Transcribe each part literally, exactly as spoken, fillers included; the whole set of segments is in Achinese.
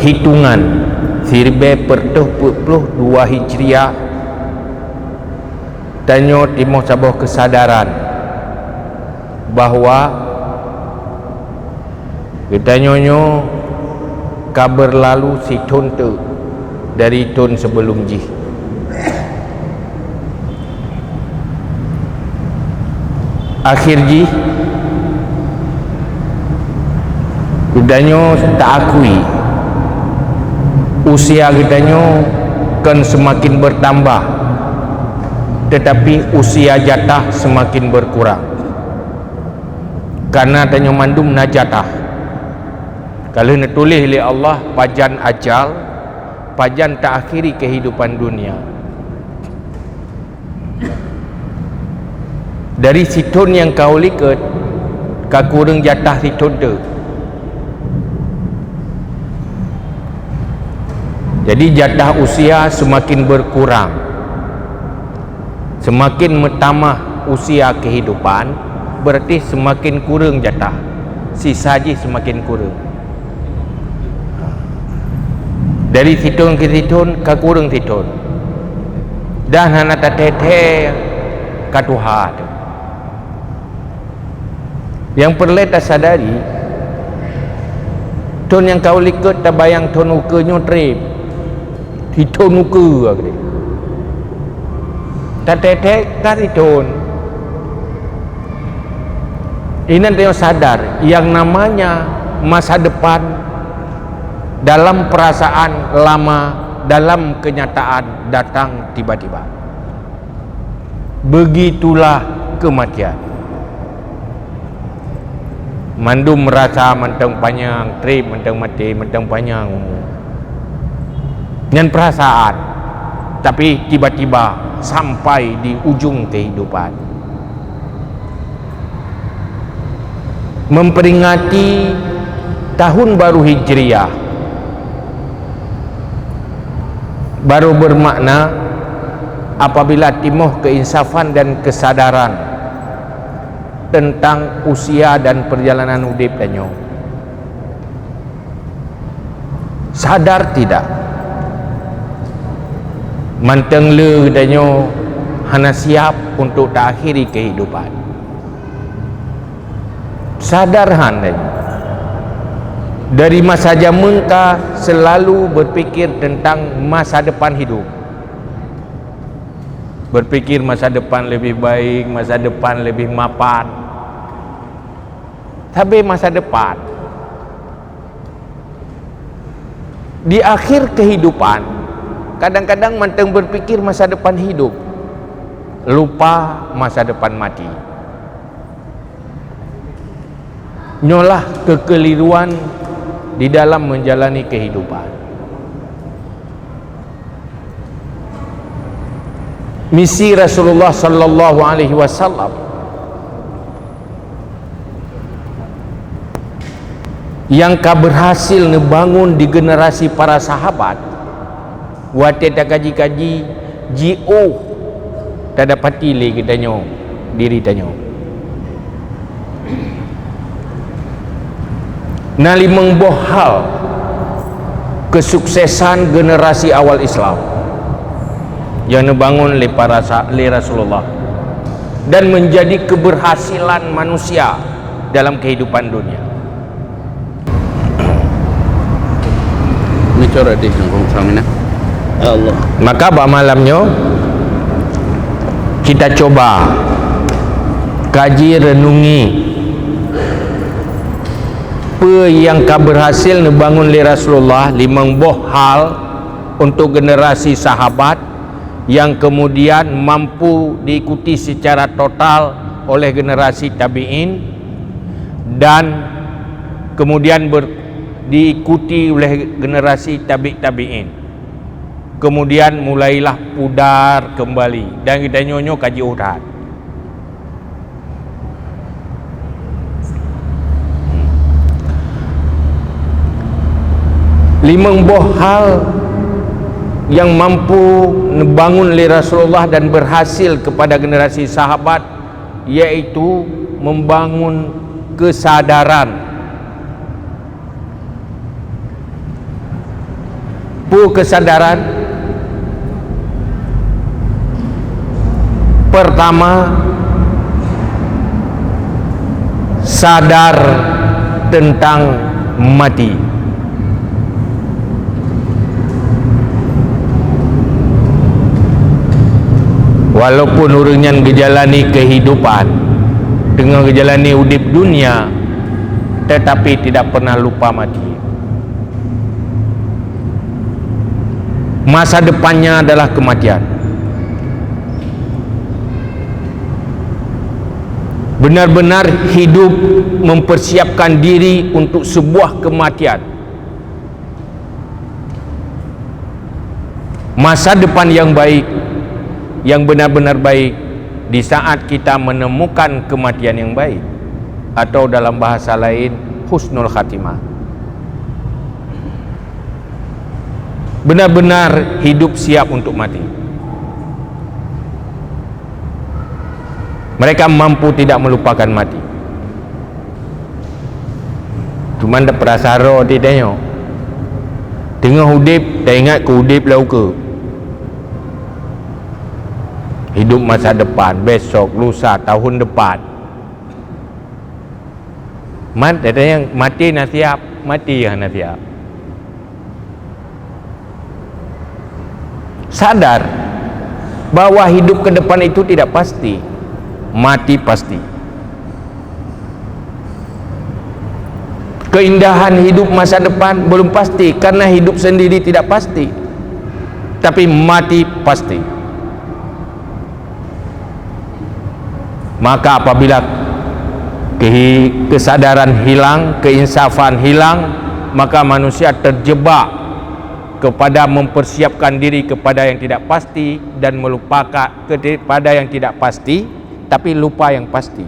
Hitongan siribée peuet reutôh peuet ploh dua Hijriah, tanyoe timoh saboh keusadaran bahwa geutanyoe nyoe ka beurlalu sithon teuk dari thon seubeulom jih. Akhé jih, geutanyoe ta-akui, usia geutanyoe kon seumaken beurtambah, teutapi usia jatah seumaken beurkurang. Kareuna tanyoe mandum na jatah. Ka lheueh neutuléh lé Allah pajan ajal, pajan ta-akhiri keuhidupan dunia. Dari sithon nyang ka u likot, ka kureueng jatah sithon teuk. Jadi, jatah usia seumaken beurkurang. Seumaken meutamah usia keuhidupan, beurati seumaken kureueng jatah, sisa jih seumaken kureueng. Dari sithon keu sithon ka kureueng sithon, dan hana tathée-thée ka tuha teuh. Nyang peureulée tasadari, thon nyang ka u likot tabayang thon ukeue nyoe treb, sithon ukeue agri. Tathée-thée ka sithon. Inan tanyoe sadar, yang namanya masa depan dalam perasaan lama, dalam kenyataan datang tiba-tiba. Begitulah kematian. Mandum meurasa mantong panyang, treb mantong maté, mantong panyang umu. Nyan perasaan, tapi tiba-tiba sampai di ujung kehidupan. Memperingati tahun baru Hijriah baru bermakna apabila timoh keinsafan dan kesadaran tentang usia dan perjalanan udeb tanyoe. Sadar tidak? Mantong le geutanyoe hana siap untuk taakhiri kehidupan. Sadar han dari masa jameun ka selalu berpikir tentang masa depan hidup. Berpikir masa depan lebih baik, masa depan lebih mapan. Tapi masa depan di akhir kehidupan, kadang-kadang mantong berpikir masa depan hidup, lupa masa depan mati. Nyolah kekeliruan di dalam menjalani kehidupan. Misi Rasulullah sallallahu alaihi wasallam yang ka berhasil neubangun di generasi para sahabat, watée takaji-kaji jiôh tadapati lé geutanyoe diri tanyoe. Na limong boh hal kesuksesan generasi awal Islam yang neubangun lé para sa-, lé Rasulullah dan menjadi keberhasilan manusia dalam kehidupan dunia. Ni cara deh yang kong sama ni. Ya Allah. Maka bak malam nyoe kita coba kaji renungi peue nyang ka berhasil neubangun lé Rasulullah, limong boh hal untuk generasi sahabat yang kemudian mampu diikuti secara total oleh generasi tabi'in dan kemudian ber-, diikuti oleh generasi tabi' tabi'in. Kemudian mulailah pudar kembali dan geutanyoe nyoe ka jiôh that. Limong boh hal yang mampu neubangun lé Rasulullah dan berhasil kepada generasi sahabat, yaitu membangun kesadaran. Peue keusadaran? Pertama, sadar teuntang maté. Walaupun ureuëng nyan geujalani keuhidupan, teungoh geujalani udeb dunia, tetapi tidak pernah lupa maté. Masa depannya adalah kematian. Benar-benar hidup mempersiapkan diri untuk sebuah kematian. Masa depan yang baik, yang benar-benar baik, di saat kita menemukan kematian yang baik, atau dalam bahasa lain, husnul khatimah. Benar-benar hidup siap untuk mati. Mereka mampu tidak melupakan mati. Cuman dak peurasa roh di tanyoe. Teungoh udeb, taingat keu udeb lam ukeue. Hidup masa depan, besok, lusa, tahun depan. Mat, dak tanyong, maté na siap, maté hana siap. Sadar bahwa hidup ke depan itu tidak pasti, mati pasti. Keindahan hidup masa depan belum pasti, karena hidup sendiri tidak pasti. Tapi mati pasti. Maka apabila kehi-, kesadaran hilang, keinsafan hilang, maka manusia terjebak kepada mempersiapkan diri kepada yang tidak pasti dan melupakan kepada yang tidak pasti, tapi lupa yang pasti.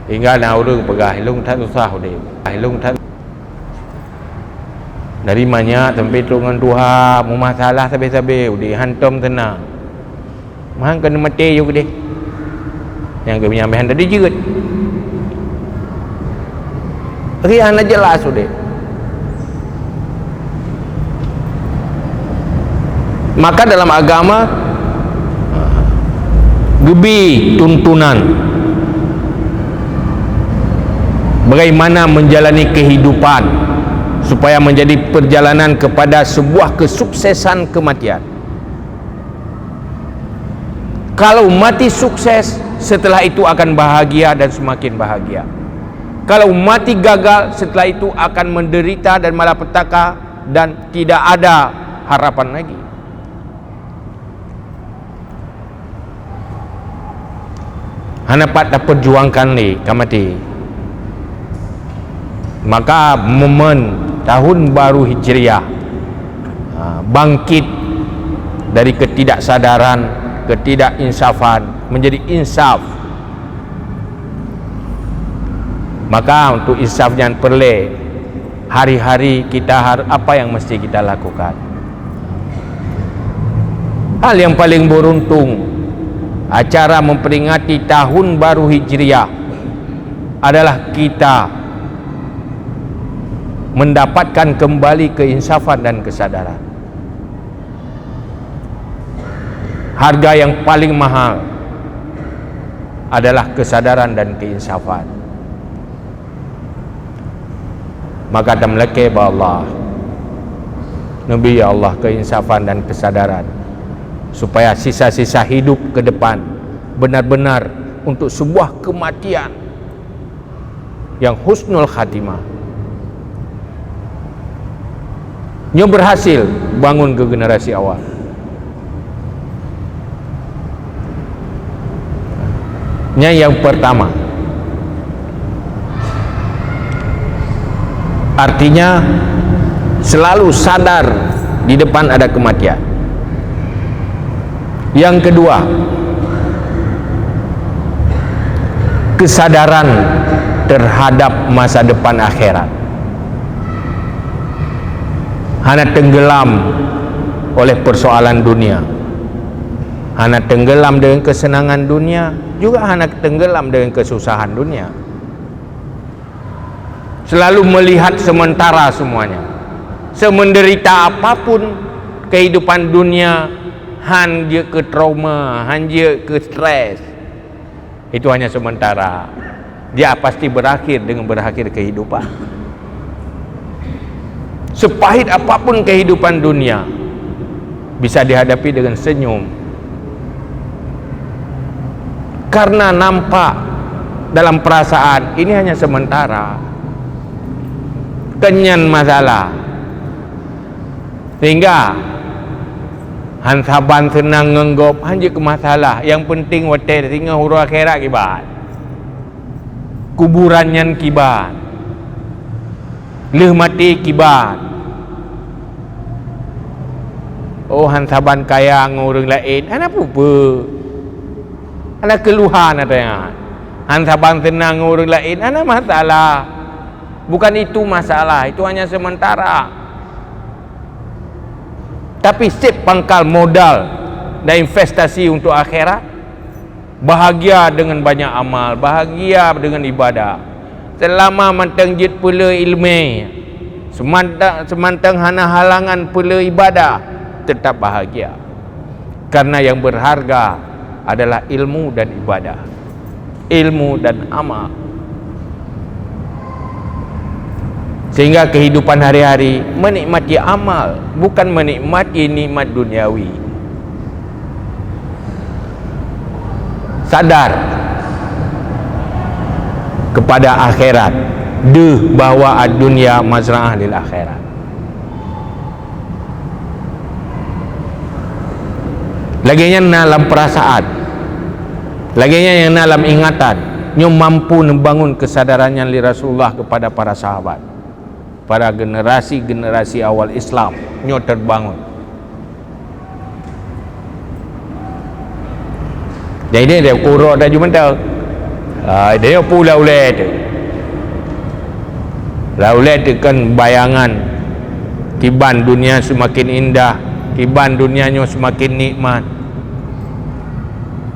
Hingga na ureuëng peugah, "Ilong that susah udeb. Ilong that." Dari manyak sampai trok ngon tuha, meumasalah sabe-sabe, udeb hantom teunang. Meuhan keuneuk maté yôh keudeh. Nyang geuh nyan meuhan tadi jeuet. Ri hana jelas udeb. Maka dalam agama geubi tuntunan bagaimana menjalani kehidupan supaya menjadi perjalanan kepada sebuah kesuksesan kematian. Kalau mati sukses, setelah itu akan bahagia dan semakin bahagia. Kalau mati gagal, setelah itu akan menderita dan malapetaka dan tidak ada harapan lagi. Hana pat taperjuangkan lé ka maté. Maka momen tahun baru Hijriah, ha, bangkit dari ketidaksadaran, ketidakinsafan menjadi insaf. Maka untuk insaf nyan peureulée hari-hari kita har-, apa yang mesti kita lakukan. Hal yang paling beruntung, acara memperingati tahun baru Hijriah adalah kita mendapatkan kembali keinsafan dan kesadaran. Harga yang paling mahal adalah kesadaran dan keinsafan. Maka tameulakée bak Allah, neubi ya Allah keinsafan dan kesadaran, supaya sisa-sisa hidup ke depan benar-benar untuk sebuah kematian yang husnul khatimah. Nyoe berhasil bangun ke generasi awal. Nyan yang pertama. Artinya, selalu sadar di depan ada kematian. Yang kedua, kesadaran terhadap masa depan akhirat. Hana tenggelam oleh persoalan dunia. Hana tenggelam dengan kesenangan dunia, juga hana tenggelam dengan kesusahan dunia. Selalu melihat sementara semuanya. Semenderita apapun kehidupan dunia, han jeuet keu trauma, han jeuet keu stres. Itu hanya sementara. Dia pasti berakhir dengan berakhir kehidupan. Sepahit apapun kehidupan dunia, bisa dihadapi dengan senyum. Karena nampak dalam perasaan ini hanya sementara. Keunyan masalah. Sehingga han saban seunang ngon gob, han jeuet keu masalah. Nyang penting watée singoh uroe akhirat kiban. Kuburan nyan kiban. Lheueh maté kiban. Oh, han saban kaya ngon ureuëng laén, hana peue-peue. Hana keuluhan ata nyan. Han saban seunang ngon ureuëng laén, hana masalah. Bukan itu masalah, itu hanya sementara. Tapi seb pangkal modal dan investasi untuk akhirat, bahagia dengan banyak amal, bahagia dengan ibadah. Selama mantong jeuet peue le iéleumé, seumanta-, seumantong hana halangan peue le ibadah, tetap bahagia. Karena yang berharga adalah ilmu dan ibadah. Ilmu dan amal. Sehingga kehidupan hari-hari menikmati amal, bukan menikmati nikmat duniawi. Sadar kepada akhirat, deuh bahwa ad-dunya mazra'ah lil akhirat. Lagée nyan na lam perasaan, lagée nyan nyang na lam ingatan, nyoe mampu neubangun keusadaran nyan lé Rasulullah keupada para sahabat, para generasi-generasi awal Islam nyoe teubangun. Jadi dia kurok dah jumpa. Ah, dia pula ulai tu. Lah ulai tu kan bayangan kiban dunia semakin indah, kiban dunia nyoe semakin nikmat.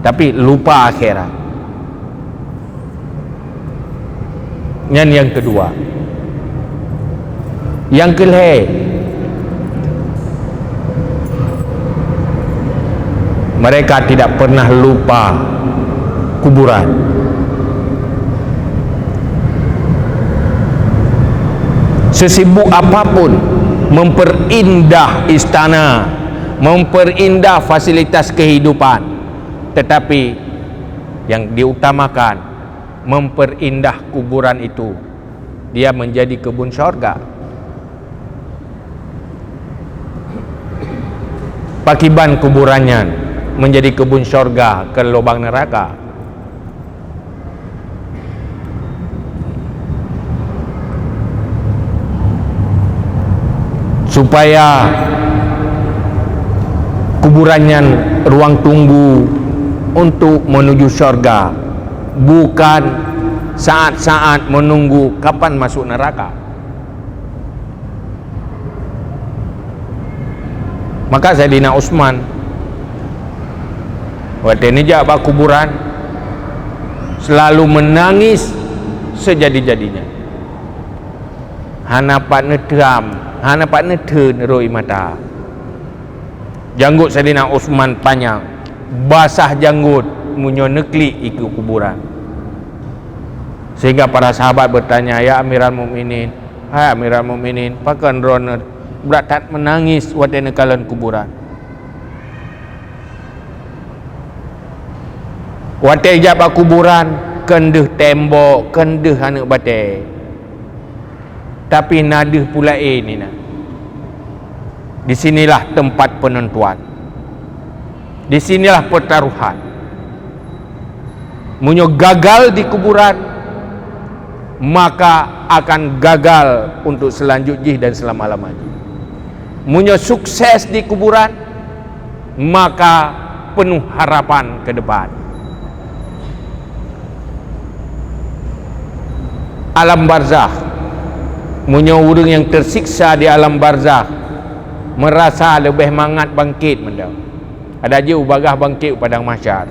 Tapi lupa akhirat. Nyan nyang keudua. Nyang keulhée, mereka tidak pernah lupa kuburan. Sesibuk apapun memperindah istana, memperindah fasilitas kehidupan, tetapi yang diutamakan memperindah kuburan itu, dia menjadi kebun syurga. Pakiban kuburan nyan menjadi kebun syurga keu lubang neuraka. Supaya kuburan nyan ruang tunggu untuk menuju syurga, bukan saat-saat menunggu kapan masuk neraka. Maka Saidina Utsman, watée neujak bak kuburan, selalu meunangis seujadi-jadinya. Hana pat neuteum, hana pat neuteun roi mata. Janggot Saidina Utsman panyang, basah janggot meunyoe neuklik ikeue kuburan. Sehingga para sahabat bertanya, "Ya Amiral Mukminin, hai Amiral Mukminin, pakon droeneuh brat that meunangis watée neukalon kuburan?" Watée jak bak kuburan, kon deuh tembok, kon deuh aneuëk batée. Tapi na deuh pula, eh, nina. Di sinilah tempat penentuan. Di sinilah pertaruhan. Meunyoe gagal di kuburan, maka akan gagal untuk selanjut jih dan selama-lama jih. Meunyoe sukses di kuburan, maka penuh harapan ke depan. Alam barzakh. Meunyoe ureuëng nyang teusiksa di alam barzakh meurasa leubeh mangat bangkét mantong, adak jeuet u bagaih bangkét u padang mahsyar.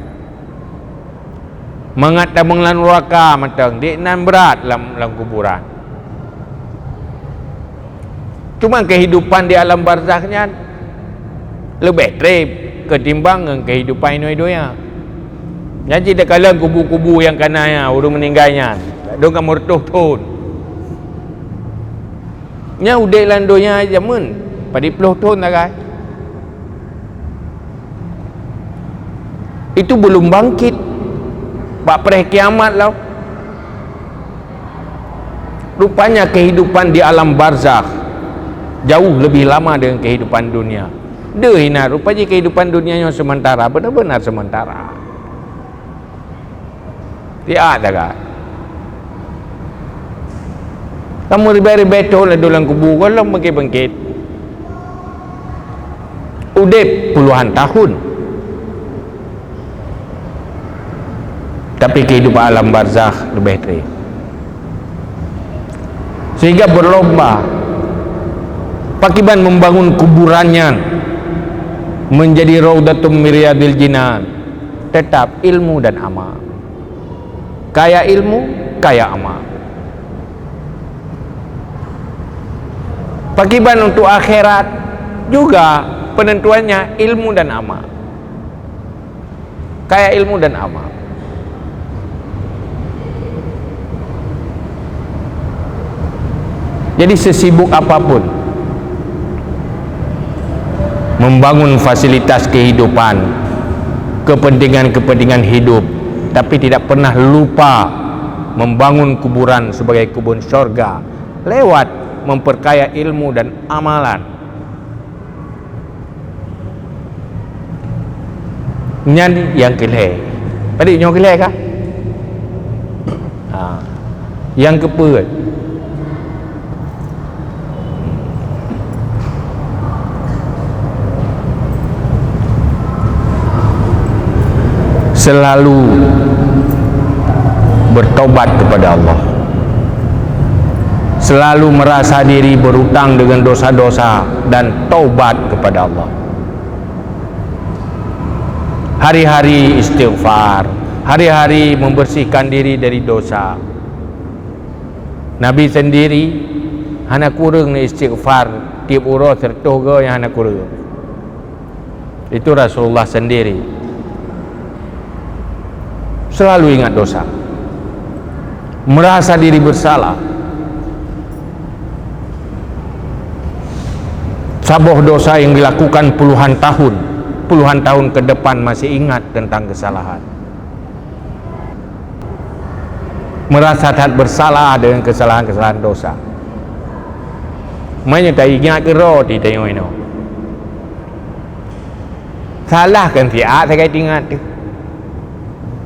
Mangat tamong lam nuraka mantong, dik nan brat lam, lam kuburan. Cuma kehidupan di alam barzakh nyan leubeh treb ketimbang ngon kehidupan inoe donya. Nyan cit takalon kubu-kubu nyang ka na nyan, ureuëng meuninggai nyan, dong ka meureutoh thon. Nyan udeb lam donya jameun, padum ploh thon sagai. Itu belum bangkit. Bak preh kiamat lah. Rupanya kehidupan di alam barzakh jauh lebih lama dengan kehidupan dunia. Deuh inan, rupanya kehidupan dunia nyoe sementara, benar-benar sementara. Tiat dagai. Kamu ribet-ribet thon ladom lam kubu, gohlom bangkit-bangkit. Udeb puluhan tahun. Tapi kehidupan alam barzakh leubeh treb. Sehingga berlomba pakiban membangun kuburan nyan menjadi raudhatum min riyadil jinan. Tetap ilmu dan amal. Kaya ilmu, kaya amal. Pakiban untuk akhirat juga penentuannya ilmu dan amal. Kaya ilmu dan amal. Jadi sesibuk apapun membangun fasilitas kehidupan, kepentingan-kepentingan hidup, tapi tidak pernah lupa membangun kuburan sebagai kubun syurga lewat memperkaya ilmu dan amalan. Nyan nyang keu lhèe. Padum nyoe keu lhèe kah? Ha. Nyang keupeuet, selalu bertobat kepada Allah. Selalu merasa diri berutang dengan dosa-dosa dan taubat kepada Allah. Hari-hari istighfar, hari-hari membersihkan diri dari dosa. Nabi sendiri hana kureueng istighfar, tiep uroe seratus go nyang hana kureueng. Itu Rasulullah sendiri. Selalu ingat dosa. Merasa diri bersalah. Saboh dosa yang dilakukan puluhan tahun, puluhan tahun ke depan masih ingat tentang kesalahan. Merasa that bersalah dengan kesalahan-kesalahan dosa. Makanya taingat keudroe di tanyoe inoe. Salah kan siat sagai tingat teuh.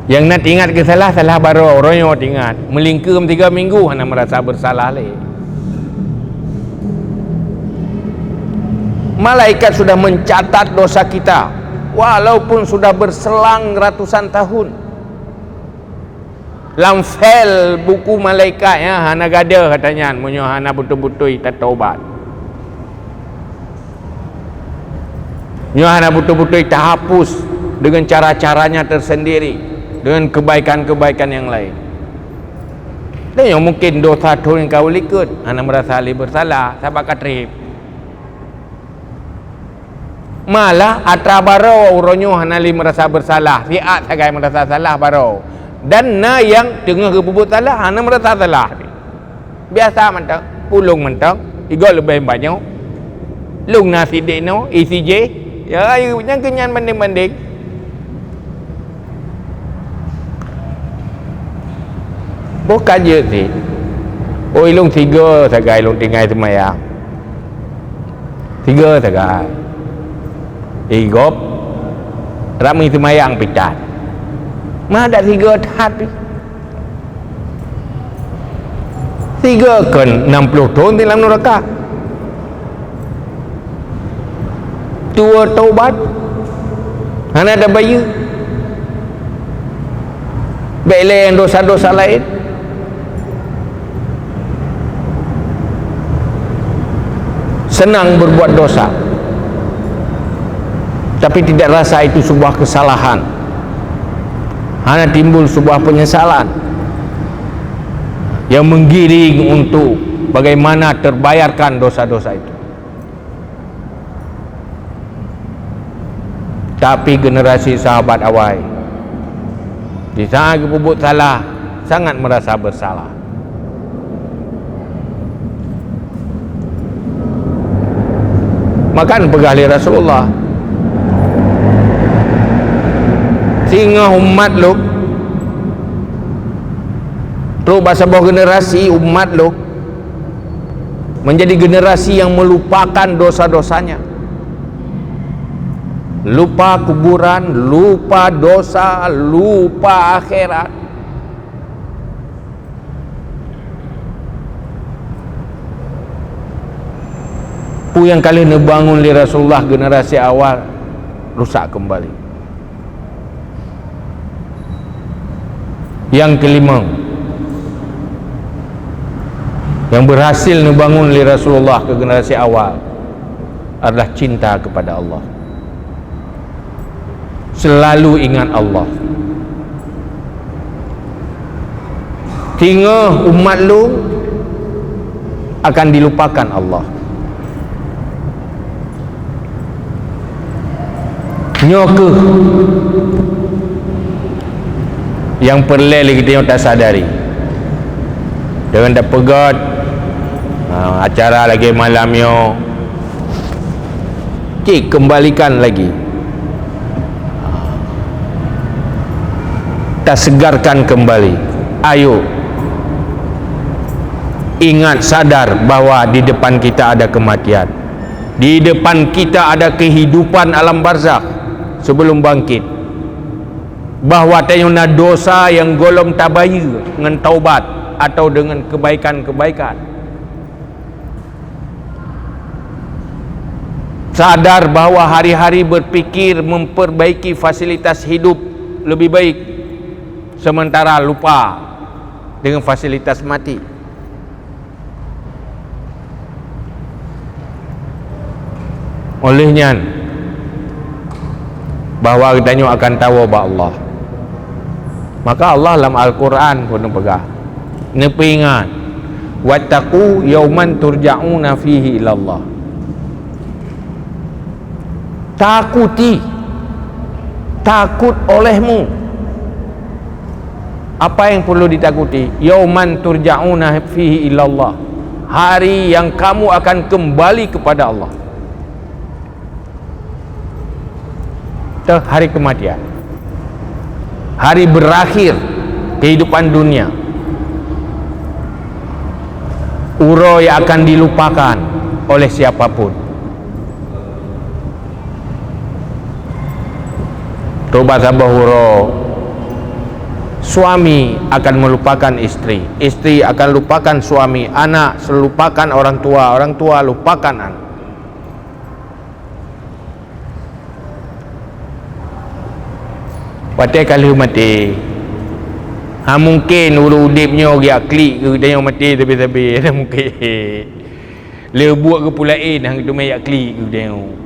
Nyang na tingat keu salah, salah baroe, uroe nyoe tingat. Meulingkeum tiga minggu hana merasa bersalah lé. Malaikat sudah mencatat dosa kita, walaupun sudah berselang ratusan tahun. Lam file buku malaikat nyan hana gadôh kata nyan, meunyoe hana beutôi-beutôi tataubat. Nyoe hana beutôi-beutôi tahapus dengan cara-caranya tersendiri, dengan kebaikan-kebaikan yang lain. Dan nyang mungkin dosa thôn nyang ka u likot, hana merasa lé bersalah, sabab ka treb. Malah atra baroe uroe nyoe hana lé merasa bersalah, siat sagai merasa salah baroe. Dan na nyang teungoh geupeubuet salah, hana merasa salah. Biasa mantong, ulôn mantong, igoe leubeh banyoe. Lôn na sidek noe, i sijeh. Ya, nyang keu nyan bandeng-bandeng. Boh ka jeuet cit. Oi, lôn sigoe sagai lôn tinggai seumayang. Sigoe sagai. Igob ramé seumayang pih that. Ma dak sigoe that pih. Sigoe kon nam ploh thôn di lam nuraka. Tuwoe taubat, hana tabayeue. Bék lé dosa-dosa laén. Senang berbuat dosa, tapi tidak rasa itu sebuah kesalahan. Hana timbul sebuah penyesalan yang menggiring untuk bagaimana terbayarkan dosa-dosa itu. Tapi generasi sahabat awai, di saat geupeubuet salah, sangat merasa bersalah. Maka peugah lé Rasulullah, "Singoh umat lôn, trok bak saboh generasi umat lôn, menjadi generasi yang melupakan dosa-dosanya." Lupa kuburan, lupa dosa, lupa akhirat. Peue nyang ka lheueh neubangun lé Rasulullah generasi awal rusak keumbali. Nyang keulimong, nyang berhasil neubangun lé Rasulullah keu generasi awal adalah cinta kepada Allah. Selalu ingat Allah. Singoh umat lôn akan dilupakan Allah. Nyoe kheueh nyang peureulée lé geutanyoe tasadari. Deungon tapeugét, ha, acara lagée malam nyoe, cit keumbalikan lagi. Tasegarkan kembali. Ayo, ingat, sadar bahwa di depan kita ada kematian. Di depan kita ada kehidupan alam barzakh sebelum bangkit. Bahwa tanyoe na dosa nyang gohlom tabayeue ngon taubat atau deungon kebaikan-kebaikan. Sadar bahwa hari-hari berpikir memperbaiki fasilitas hidup lebih baik, sementara lupa dengan fasilitas mati. Oleh nyan, bahwa geutanyoe akan tawoe bak Allah. Maka Allah lam Al-Quran pun neupeugah, neupeuingat, "Wattaqu yauman turja'una fihi ilallah." Takuti, takut olehmu. Apa yang perlu ditakuti? "Yauman turja'una fihi ilallah." Hari yang kamu akan kembali kepada Allah. Teuh hari kematian. Hari berakhir kehidupan dunia. Uroe nyang akan dilupakan oleh siapapun. Trok bak saboh uroe, suami akan melupakan istri, istri akan lupakan suami, anak selupakan orang tua, orang tua lupakan anak. Watée ka lheueh maté, hana mungken ureuëng udeb nyoe geujak klik keu geutanyoe maté sabe-sabe, hana mungken. Le buet keu peue laén hana geuteumé jak klik keu geutanyoe.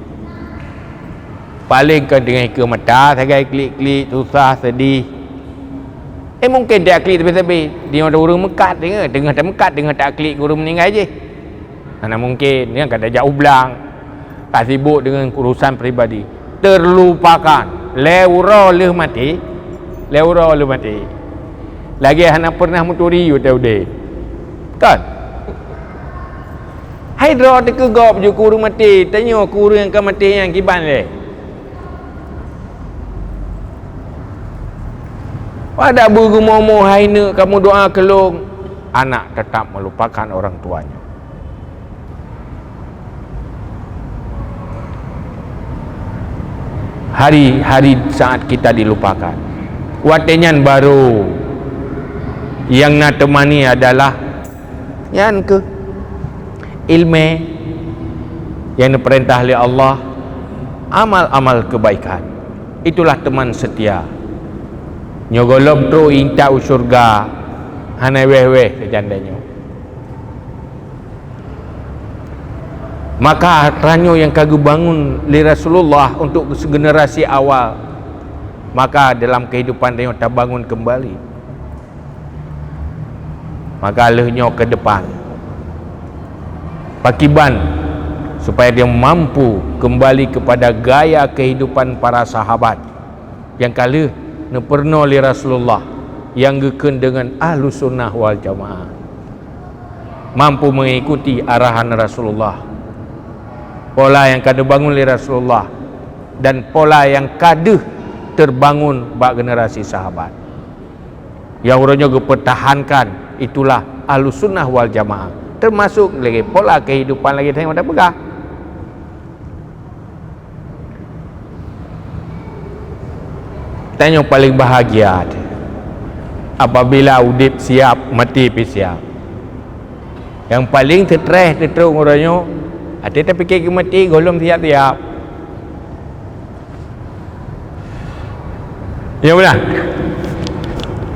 Paléng kon teungoh ikeue mata sagai klik-klik, susah, seudeh. Eh, mungken tajak klik sabe-sabe. Deungoe ureuëng meukat, deungoe, teungoh tameukat, deungoe tajak klik keu ureuëng meuninggai jih. Hana mungken, nyan ka tajak u blang, ka sibok deungon urusan pribadi. Terlupakan. Lhée uroe lheueh maté, lhée uroe lheueh maté. Lagée hana peureunah meuturi watée udeb. Kan? Hai droe teukeugop ju keu ureuëng maté, tanyoe keu ureuëng nyang ka maté nyan kiban lé. Pada beugeumeumoe hai neuk kamoe doa keu lôn, anak tetap melupakan orang tuanya. Hari-hari saat kita dilupakan. Watée nyan baru nyang na teumani adalah nyan keuh iéleumé nyang neupeurintah lé Allah, amal-amal kebaikan. Itulah teman setia. Nyoe gohlom trok intat u syeuruga, hana wéh-wéh sajan tanyoe. Maka tanyoe nyang ka geubangun lé Rasulullah untuk generasi awal, maka dalam kehidupan tanyoe tabangun kembali. Maka lheueh nyoe keu depan, pakiban supaya dia mampu kembali kepada gaya kehidupan para sahabat nyang ka lheueh neupurunoe lé Rasulullah nyang geukheun deungon Ahlus Sunnah wal Jamaah. Mampu mengikuti arahan Rasulullah, pola nyang ka neubangun lé Rasulullah, dan pola nyang ka deuh terbangun bak generasi sahabat. Nyang uroe nyoe geupeutahankan, itulah Ahlus Sunnah wal Jamaah. Termasuk lagée pola kehidupan lagée tanyoe tapeugah. Tanyoe paleng bahagia apabila udeb siab, maté pih siab. Nyang paleng stress teutrok uroe nyoe, até tapike keu maté gohlom siab-siab. Ya beuna.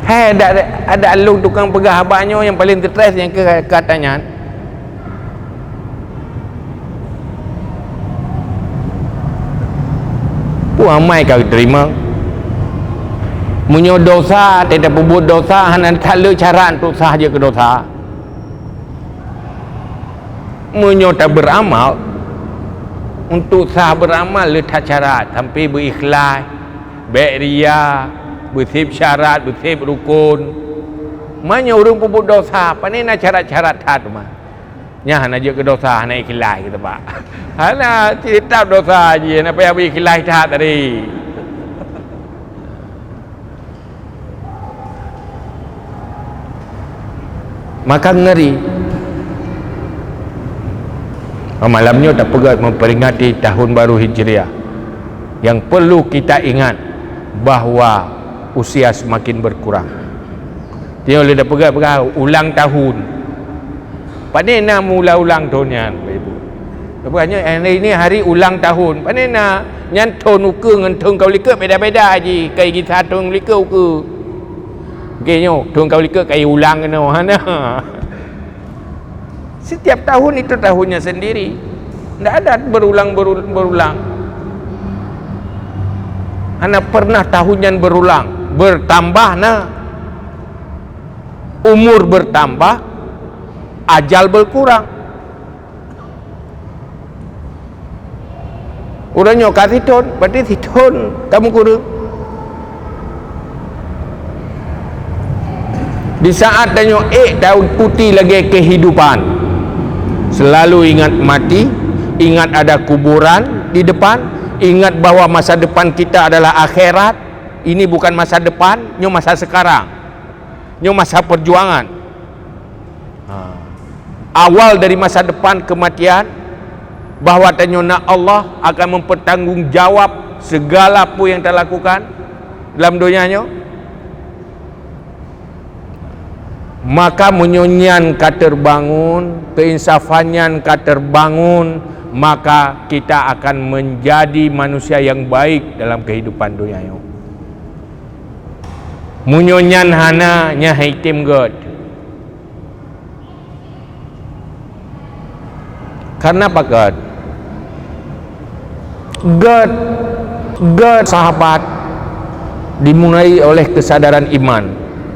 Hai, ada, ada lôn tukang peugah haba nyoe nyang paleng stress nyang keu kata nyan. Peue amai ka geuteurima? Meunyoe dosa, teutab peubuet dosa, hana that le cara untuk sah jeuet keu dosa. Meunyoe tabeuramal, untuk sah beuramal le that syarat, sampai beuikhlaih, bék ria, beuseb syarat, beuseb rukon. Meunyoe ureuëng peubuet dosa, pane na syarat-syarat that mah. Nyan hana jeuet keu dosa, hana ikhlaih kita, Pak. Hana, teutab dosa jih, hana payah beuikhlaih that tadi. Maka ngeri. Malam nyoe tapeugah memperingati tahun baru Hijriah. Yang perlu kita ingat bahwa usia semakin berkurang. Dia boleh tapeugah-peugah ulang tahun. Pane na meuulang-ulang thon nyan, Bapak Ibu? Tapeugah nyoe, hari ini hari ulang tahun. Pane na, nyan thon ukeue ngon thon ka likot beda-beda jih. Kai gisa thon likot ukeue. Oke, nyoe thon ka likot kai ulang keunoe. Hana. Setiap tahun itu tahunnya sendiri. Ndak ada berulang-berulang. Hana pernah tahun nyan berulang. Bertambah na. Umur bertambah, ajal berkurang. Uroe nyoe ka sithon, berarti sithon ka meukureueng. Di saat tanyoe ék takuti lagée kehidupan, selalu ingat mati, ingat ada kuburan di depan, ingat bahwa masa depan kita adalah akhirat. Ini bukan masa depan, nyoe masa sekarang. Nyoe masa perjuangan. Ha. Awal dari masa depan kematian, bahwa tanyoe na Allah akan mempertanggungjawab segala peue nyang talakukan dalam donya nyoe. Maka meunyoe nyan ka terbangun, keuinsafan nyan ka terbangun, maka kita akan menjadi manusia yang baik dalam kehidupan donya nyoe. Meunyoe nyan hana, nyan hai tem gét. Karena apa gét? Gét, gét sahabat dimulai oleh kesadaran iman,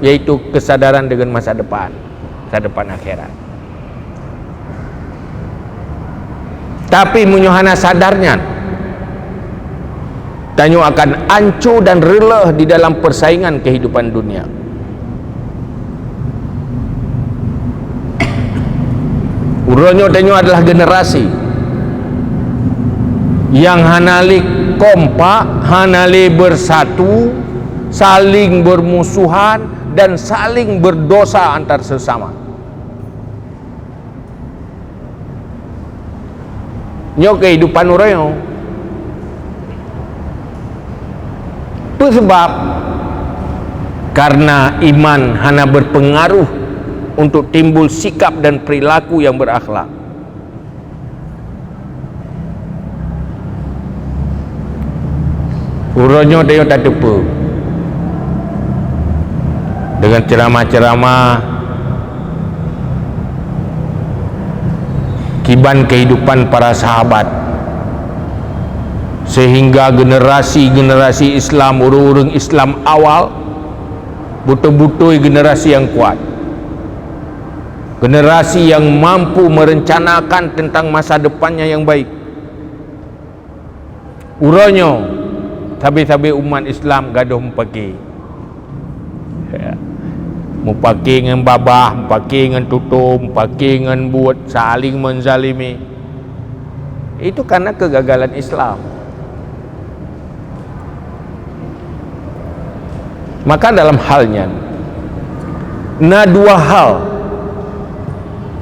yaitu kesadaran dengan masa depan, masa depan akhirat. Tapi meunyoe hana sadar nyan, tanyoe akan anco dan reuloh di dalam persaingan kehidupan dunia. Uroe nyoe tanyoe adalah generasi nyang hana lé kompak, hana lé bersatu, saling bermusuhan, dan saling berdosa antar sesama. Nyoe kehidupan uroe nyoe. Peue sabab? Karena iman hana berpengaruh untuk timbul sikap dan perilaku yang berakhlak. Uroe nyoe tanyoe tateupeue deungon ceramah-ceramah kiban kehidupan para sahabat, sehingga generasi-generasi Islam, ureuëng-ureuëng Islam awal, beutôi-beutôi generasi nyang kuat. Generasi yang mampu merencanakan tentang masa depannya yang baik. Uroe nyoe, sabe-sabe umat Islam gadôh mupake. Ya. Mupake ngon babah, mupake ngon tutoe, mupake ngon buet, saling menzalimi. Itu karena kegagalan Islam. Maka dalam hal nyan, na dua hal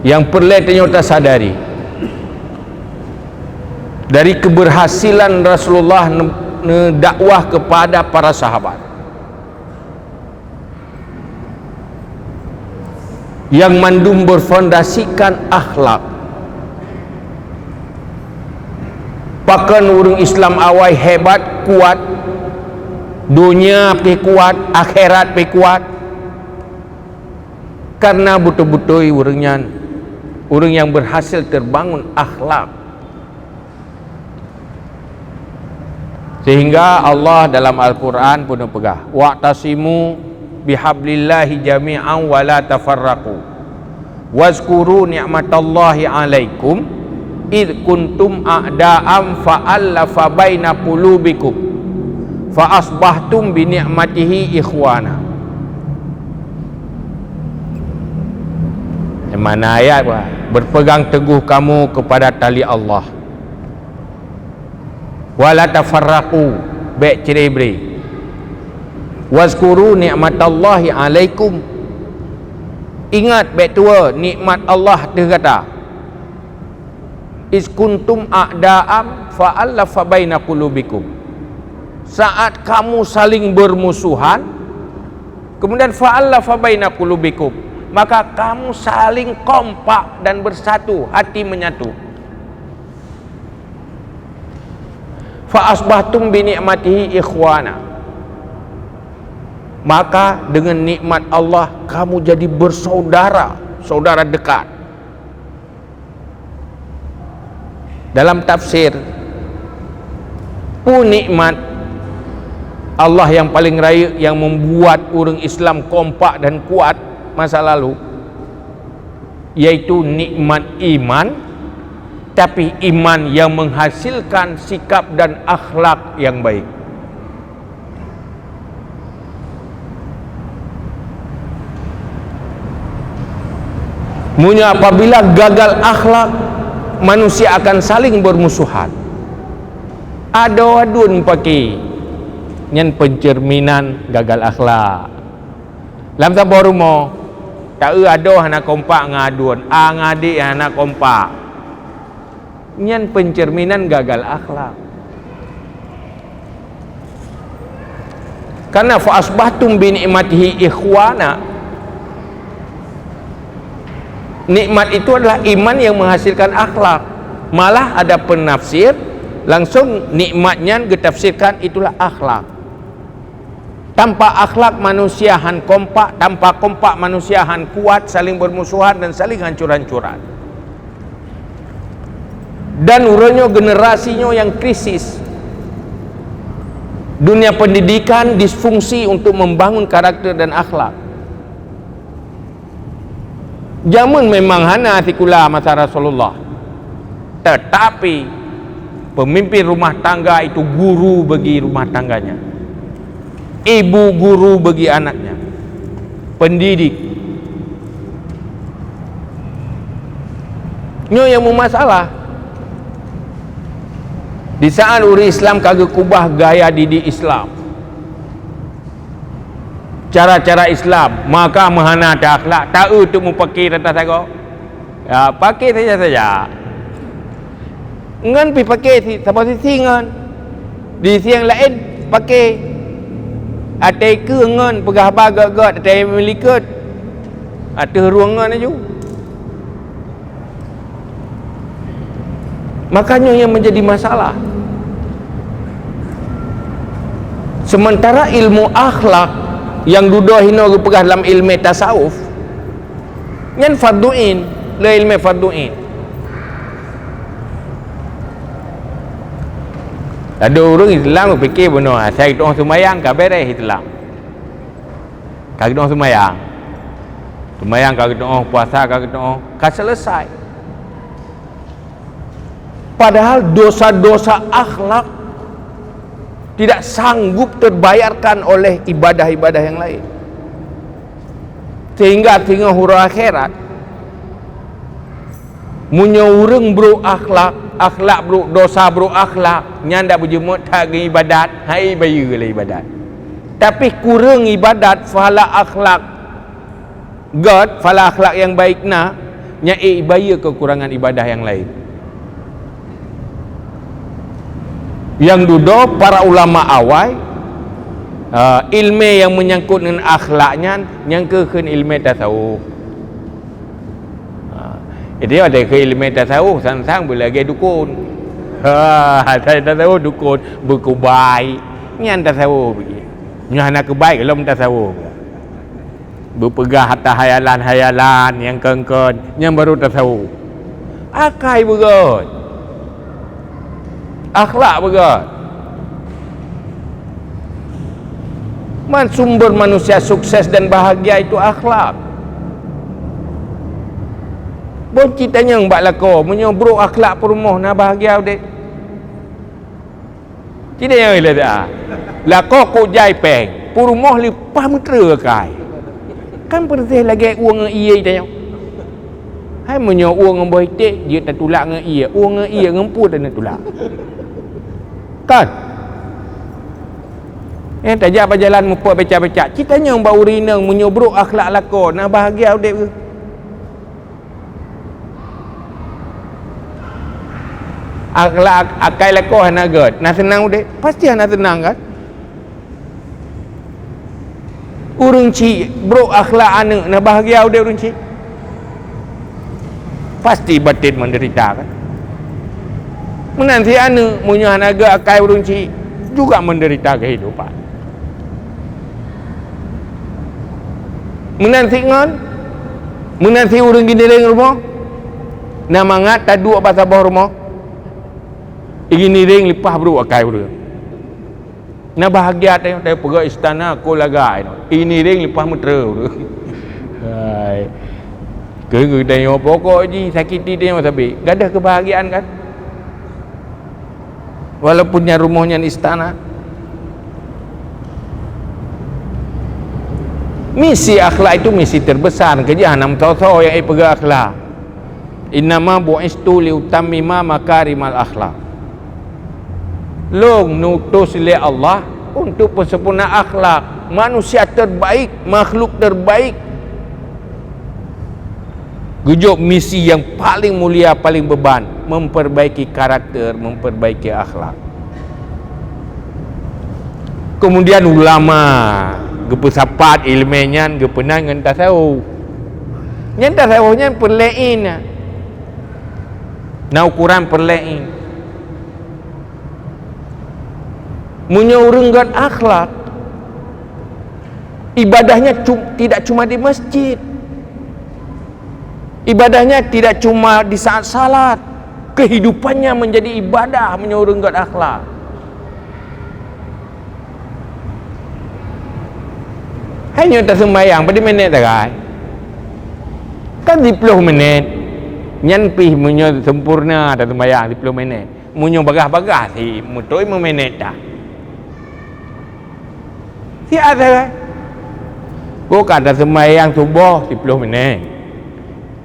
nyang peureulée tanyoe tasadari dari keberhasilan Rasulullah ne-, neudakwah kepada para sahabat. Nyang mandum berfondasikan akhlak. Pakon ureuëng Islam awai hebat, kuat, donya pih kuat, akhirat pih kuat? Karena beutôi-beutôi ureuëng nyan, ureuëng nyang berhasil terbangun akhlak. Sehingga Allah dalam Al-Quran pun peugah, "Wa'tasimu bihablillahi jami'an wa la tafarraqu. Wazkuru ni'matallahi 'alaikum id kuntum a'da'an fa'allafa baina qulubikum fa asbahtum bi ni'matihi ikhwana." Mana ayat, wah? "Berpegang teguh kamu kepada tali Allah. Wa la tafarraqu, bék cerai-berai. Wazkuru ni'matallahi 'alaikum." Ingat bék tuwoe nikmat Allah ateueh gata. "Iz kuntum a'da'an fa'allafa baina qulubikum." Saat kamu saling bermusuhan, kemudian fa'allafa baina qulubikum, maka kamu saling kompak dan bersatu, hati menyatu. "Fa asbahtum bi ni'matihi ikhwana." Maka dengan nikmat Allah kamu jadi bersaudara, saudara dekat. Dalam tafsir, peue nikmat Allah yang paling rayeuk yang membuat ureuëng Islam kompak dan kuat masa lalu? Yaitu nikmat iman, tapi iman yang menghasilkan sikap dan akhlak yang baik. Meunyoe apabila gagal akhlak, manusia akan saling bermusuhan. Adoe aduen paki, nyan pencerminan gagal akhlak. Lam saboh rumoh, ta-eu adoe hana kompak ngon aduen, a ngon adek hana kompak. Nyan pencerminan gagal akhlak. Karena fa asbahtum bi ni'matihi ikhwana. Nikmat itu adalah iman yang menghasilkan akhlak. Malah ada penafsir, langsung nikmat nyan geutafsirkan itulah akhlak. Tanpa akhlak manusia han kompak, tanpa kompak manusia han kuat, saling bermusuhan dan saling hancur-hancuran. Dan uroe nyoe generasi nyoe yang krisis. Dunia pendidikan disfungsi untuk membangun karakter dan akhlak. Jameun memang hana sikula masa Rasulullah. Tetapi, pemimpin rumah tangga itu guru bagi rumah tangganya. Ibu guru bagi anaknya. Pendidik. Nyoe nyang meumasalah. Di saat ureuëng Islam ka geukubah gaya didik Islam, cara-cara Islam, maka meuhana teu akhlak, ta-eu teuk mupaki rata sagoe. Ya, paki saja-saja. Ngon pih paki si-, saboh sisi ngon. Di sisi nyang laén paki. Até keue ngon peugah haba gét-gét, até meulikot. Ateueh rueng ngon laju. Maka nyoe nyang menjadi masalah. Sementara ilmu akhlak nyang dudoe hinoe geupeugah lam ilmu tasawuf, nyan fardhu ain, le ilmu fardhu ain. Ladôm ureuëng Islam geupike bunoe, asai geutueng seumayang ka beres Islam. Ka geutueng seumayang. Seumayang ka geutu'oh, puasa ka geutu'oh, ka selesai. Padahal dosa-dosa akhlak tidak sanggup terbayarkan oleh ibadah-ibadah yang lain. Sehingga singoh uroe akhirat, meunyoe ureuëng brok akhlak, akhlak brok, dosa brok akhlak, nyan dak beujeuet that geuibadat, hai bayeue lé ibadat. Tapi kureueng ibadat, pahala akhlak gét, pahala akhlak nyang baik na, nyan ék bayeue keukurangan ibadah nyang laén. Nyang dudoe para ulama awai, eh, iéleumé nyang meunyangkot ngon akhlak nyan, nyan keuh kheun iéleumé tasawuf. Ha, jadi ada keu iéleumé tasawuf, sang-sang beulagée dukon. Ha, tasawuf dukon, beukubai. Nyan tasawuf. Nyoe hana kubai, lom tasawuf. Beupeugah atas hayalan-hayalan nyang kon-kon, nyan baru tasawuf. Akai beugét. Akhlak beugét. Man sumber manusia sukses dan bahagia itu akhlak. Bon cit tanyong bak lakoe, meunyoe brok akhlak peurumoh na bahagia udeb. Cit tanyong ilée dah. Lakoe kok jai péng, peurumoh leupah meuteue akai. Kan peureuséh lagée ueng ngon ié tanyong. Hai meunyoe ueng ngon boh iték, jeuet tatulak ngon ié, ueng ngon ié ngon peue taneuk tulak. Kan? Eh, tajak bak jalan mupok becak-becak. Cit tanyong bak ureuëng inong meunyoe brok akhlak lakoe, na bahagia udeb geuh. Akhlak akai lakoe hana gét, na seunang udeb? Pasti hana seunang kan? Ureuëng chik brok akhlak aneuëk, na bahagia udeb ureuëng chik? Pasti batin menderita kan? Meunan si aneuëk, meunyoe hana gét akai ureuëng chik, juga menderita kehidupan. Meunan si ngon, meunan si ureuëng giniréng rumoh, na mangat taduek bak saboh rumoh, giniréng leupah brok akai ureuëng. Na bahagia teuh, teuh peugah istana ko lagai no. Giniréng leupah meuteue ureuëng. Hai. Keu geutanyoe pokok jih sakiti tanyoe sabe. Gadoh kebahagiaan kan? Walaupun nyan rumoh nyan istana. Misi akhlak itu misi terbesar, keujih hana meusoe-soe nyang ipeugah akhlak. Innama bu'istu liutammima makarimal akhlak. Lôn neutus lé Allah untuk peusempurna akhlak manusia terbaik, makhluk terbaik. Geujok misi nyang paling mulia, paling beban, memperbaiki karakter, memperbaiki akhlak. Kemudian ulama geupeusapat iéleumé nyan geupeunan ngon tasawuf. Nyan tasawuf nyan peureulée na. Na ukuran peureulée. Meunyoe ureuëng gét akhlak, ibadahnya cu-, tidak cuma di masjid. Ibadahnya tidak cuma di saat salat. Kehidupannya menjadi ibadah meunyoe ureuëng gét akhlak. Hai nyoe taseumayang, padum minét sagai? Kan siploh minét. Nyan pih meunyoe sempurna taseumayang siploh minét. Meunyoe bagah-bagah si meutôi meuminét dah. Siat sagai. Ko ka taseumayang suboh siploh minét.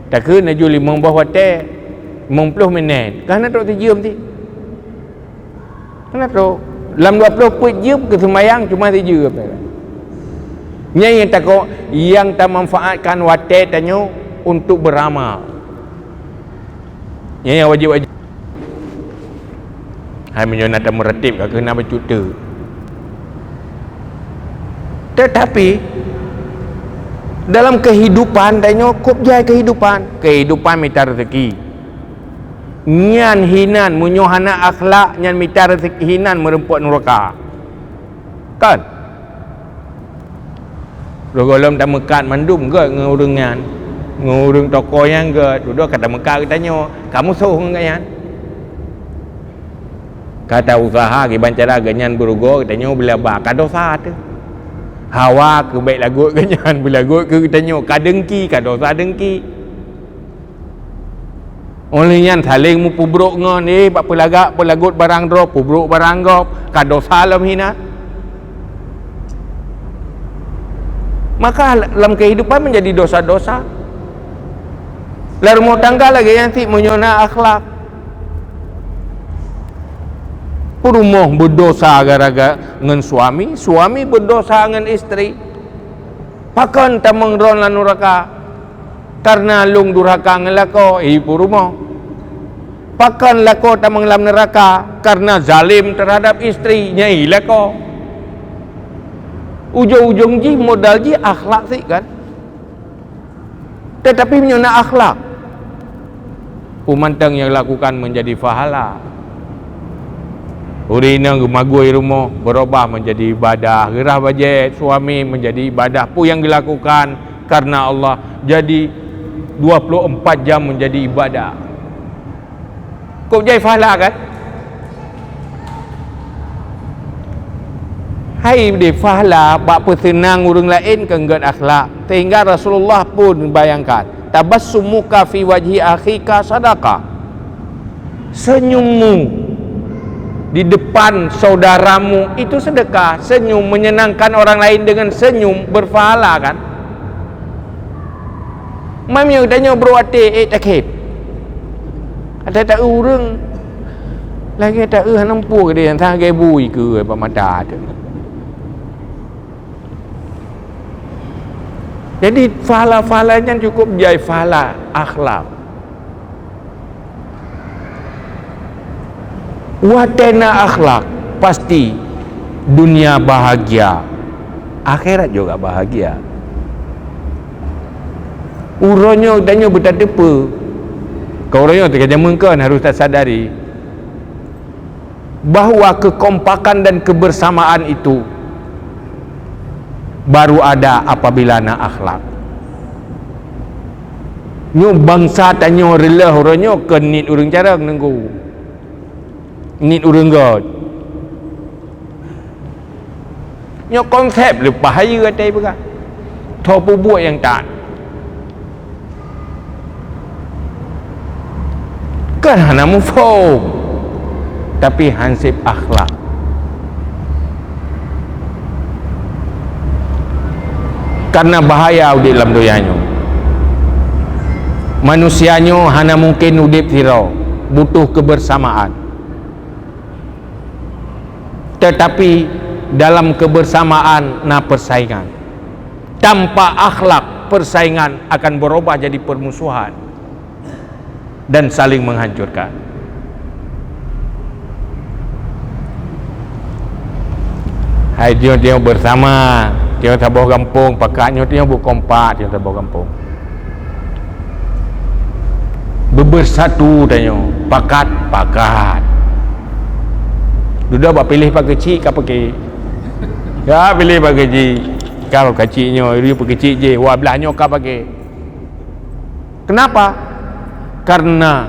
Takheun laju limong boh watée, limong ploh minét. Ka hana trok sijeuem ti. Hana trok. Lam dua ploh peuet jeuem keuseumayang cuma sijeuem. Nyan nyang takok, nyang tamanfaatkan watée tanyoe untuk beuramal. Nyan nyang wajéb-wajéb. Hai meunyoe na tameuratib ka keuh na bacut teuk. Tetapi dalam kehidupan tanyoe kop jai kehidupan, kehidupan mita rezeki. Nyan hinan meunyoe hana akhlak nyan mita rezeki hinan meureumpok nuraka. Kan? Roh gohlom tameukat mandum gét ngon ureuëng nyan. Ngon ureuëng toko nyan gét, dudoe ka tameukat geutanyoe, ka musoh ngon gobnyan. Ka ta-useuha kiban cara gobnyan beurugoe, geutanyoe beulaba, ka dosa teuh. Hawa keu bèk lagot keu nyan, beulagot keu geutanyoe, ka dengki, ka dosa dengki. Óh lheueh nyan saléng meupeubrok ngon, eh, bak peulagak, peulagot barang droe, peubrok barang gob, ka dosa lom hinan. Maka lam kehidupan menjadi dosa-dosa. Lam rumah tangga lagèe nyan cit meunyoe na akhlak. Peurumoh beudosa gara-gara ngon suami, suami beudosa ngon istri. Pakon tamong droe lam nuraka? Kareuna lôn durhaka ngon lakoe, i peurumoh. Pakon lakoe tamong lam nuraka? Kareuna zalem teuhadap istri, nyan i lakoe. Ujong-ujong jih modal jih akhlak cit kan. Tetapi meunyoe na akhlak, peue mantong nyang lakukan menjadi pahala. Ureueng inong geumagui rumoh, beurubah menjadi ibadah. Geurhah bajèe suami menjadi ibadah. Peue nyang geulakukan kareuna Allah, jadi dua puluh empat jam menjadi ibadah. Kok jai pahala kan? Hai deh, pahala bak peuseunang ureueng laén keu gèt akhlak, sehingga Rasulullah pun bayangkan, "Tabassumuka fi wajhi akhika sadaqah." Senyummu di depan saudaramu itu sedekah. Senyum, menyenangkan orang lain dengan senyum, berpahala kan? Meunyoe tanyoe brok até, eh, takheun. Até ta ureueng lagèe ta eu hana muphom, dia nyang sagai bui keu bak mata teuh. Jadi pahala-pahala nyan cukup jai pahala akhlak. Watèe na akhlak, pasti dunia bahagia, akhirat juga bahagia. Uroe nyoe tanyoe beutateupeue, ka uroe nyoe teuka jameun kon harus tasadari bahwa kekompakan dan kebersamaan itu baru ada apabila na akhlak. Nyoe bansa tanyoe reuloh uroe nyoe kon niet ureueng carông, Teungku. Niet ureueng göt. Nyoe konsep leupah hayeue até peugah. Tho peubuet nyang that. Kan hana muphom, tapi hanseb akhlak. Karena bahaya udeb lam donya nyoe. Manusia nyoe hana mungken udeb sidroe, butuh kebersamaan. Tetapi dalam kebersamaan na persaingan. Tanpa akhlak, persaingan akan berubah jadi permusuhan dan saling menghancurkan. Hai, tanyoe, tanyoe bersama, tanyoe saboh gampông, pakat nyoe tanyoe beukompak, tanyoe saboh gampông. Beubersatu tanyoe, pakat, pakat. Dudoe bak piléh pakeuchik ka paké. Ya, piléh pakeuchik. Ka pakeuchik nyoe, pakeuchik jih, wah, blaih nyoe ka paké. Kenapa? Karena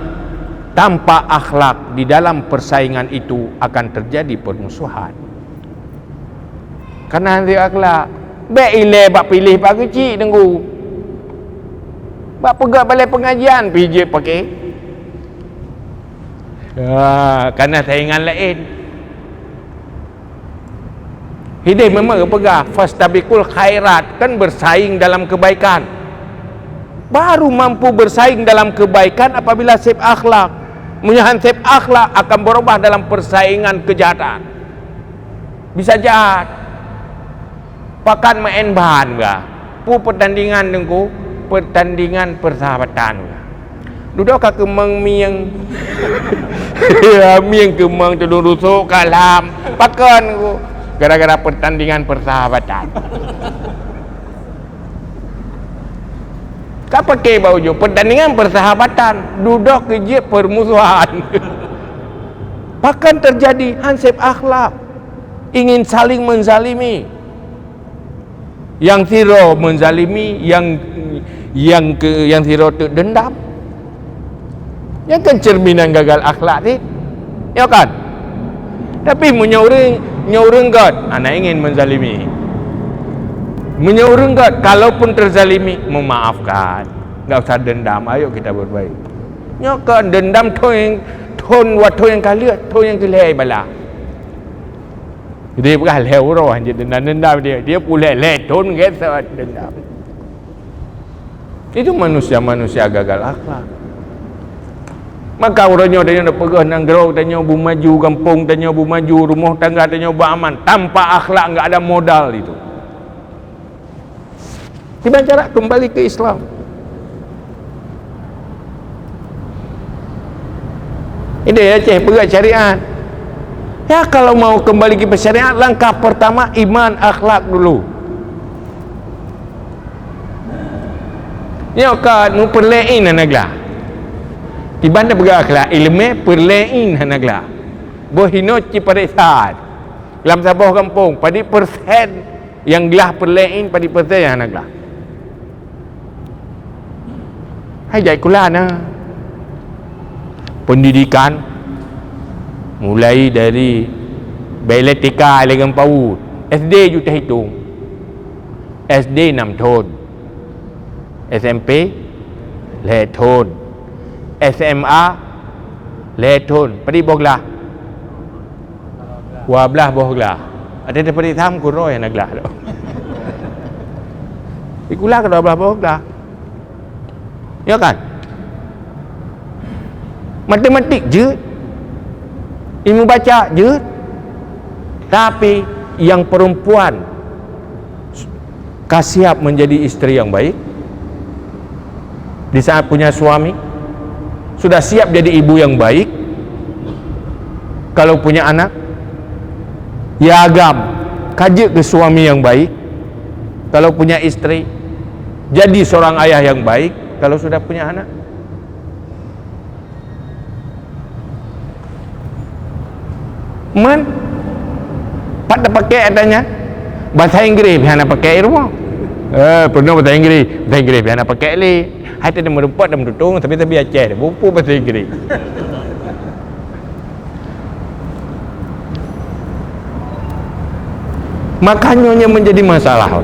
tanpa akhlak di dalam persaingan itu akan terjadi permusuhan. Karena hana akhlak. Bèk ilèe bak piléh pakeuchik, Teungku. Bak peugöt balèe pengajian pih jeuet paké. Ya, karena saingan laén. Hideh memang geupeugah, "Fastabiqul khairat", kan bersaing dalam kebaikan. Baru mampu bersaing dalam kebaikan apabila seb akhlak. Meunyoe han seb akhlak, akan berubah dalam persaingan kejahatan. Bisa jahat. Pakat maén ban bah. Peue pertandingan, Teungku? Pertandingan persahabatan bah. Dudoe ka keumeng mieng. Ya, mieng keumeng, tudong rusok kalam. Pakon, Teungku? Gara-gara pertandingan persahabatan. Ka paké bak ujoe pertandingan persahabatan, dudoe keu jeuet permusuhan. Pakon terjadi? Han seb akhlak, ingin saling menzalimi. Nyang sidroe menzalimi, nyang, nyang ke, nyang sidroe teuk dendam. Nyan kan cerminan gagal akhlak cit. Ya kan? Tapi meunyoe ureueng, nyoe ureueng göt, hana ingin menzalimi. Meunyoe ureuëng gét, kalaupun terzalimi, memaafkan. Enggak usah dendam, ayo kita berbaik. Nyoe kan dendam thon, thon watèe nyang ka lheueh, thon nyang keu lhèe bala. Jadi peugah lhèe uroe hanjeuet dendam-dendam dia. Dia pulèh lhèe thon gét dendam. Itu manusia-manusia gagal akhlak. Maka uroe nyoe tanyoe neupeugah nanggroe tanyoe beumaju, gampông tanyoe beumaju, rumoh tangga tanyoe beuaman. Tanpa akhlak enggak ada modal itu. Kiban cara kembali ke Islam. Idéh Aceh peugah syariat. Ya, kalau mau kembali ke syariat, langkah pertama iman, akhlak dulu. Nyoe ka neupeureulee ién hana glah. Kiban tapeugah akhlak, ileumèe peureulee ién hana glah. Boh hinoe ci paresan. Lam saboh gampông, padum persen nyang glah peureulee ién, padum persen nyang hana glah. Hai jai kula na. Pendidikan mulai dari bèk lé T K lé ngon PAUD. S D ju teuhitong. S D nam thon. S M P lhèe thon. S M A lhèe thon. Padum boh glah? Dua blaih boh glah. Ada daripada tham kuroi hana glah tu. Sikula ke dua blaih boh glah. Ya kan? Matematik jeuet. Ilmu baca jeuet. Tapi yang perempuan ka siap menjadi istri yang baik, di saat punya suami, sudah siap jadi ibu yang baik, kalau punya anak, ya agam, ka jeuet keu suami yang baik, kalau punya istri, jadi seorang ayah yang baik, kalau sudah punya anak. Man, pat tapakék ata nyan? Bahasa Inggréh pih hana pakék di rumoh. Eh, peunoh bahasa Inggréh, bahasa Inggréh pih hana pakék lé. Hai teuh meurumpok dan meututong, tapi, tapi Aceh, bupu bahasa Inggréh. Makanya nyoe menjadi masalah.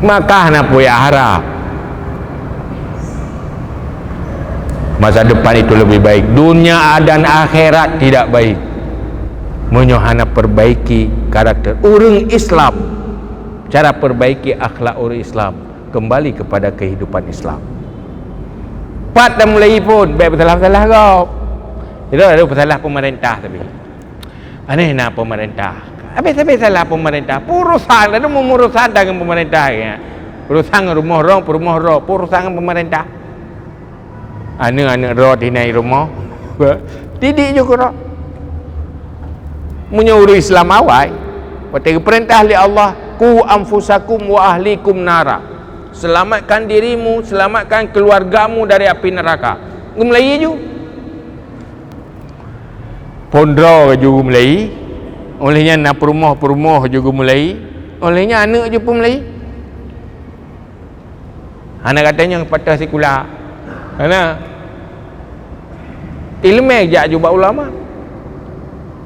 Maka hana payah harap. Masa depan itu lebih baik. Dunia dan akhirat tidak baik. Meunyoe hana perbaiki karakter ureuëng Islam, cara perbaiki akhlak ureuëng Islam, kembali kepada kehidupan Islam. Pat tamulai phon, bèk peusalah-salah gob. Itu ada peusalah pemerintah tapi. Aneh na pemerintah. Habis-habis salah pemerintah. Peue urusan, lalu meumurusan tangan pemerintah ya. Urusan rumoh rong, perumoh rong, peue urusan pemerintah. Aneuk-aneuk droe tinai rumoh. Tidik ju keudroe. Meunyoe ureuëng Islam awai, watèe geupeurintah lé Allah, "Qu anfusakum wa ahlikum nara." Selamatkan dirimu, selamatkan keluargamu dari api neraka. Geumulai ju. Phon droe ju geumulai, óh lheueh nyan na peurumoh-peurumoh ju geumulai, óh lheueh nyan aneuk ju peumulai. Hana gata nyang patéh sikula. Hana. Ileumèe jak ju bak ulama.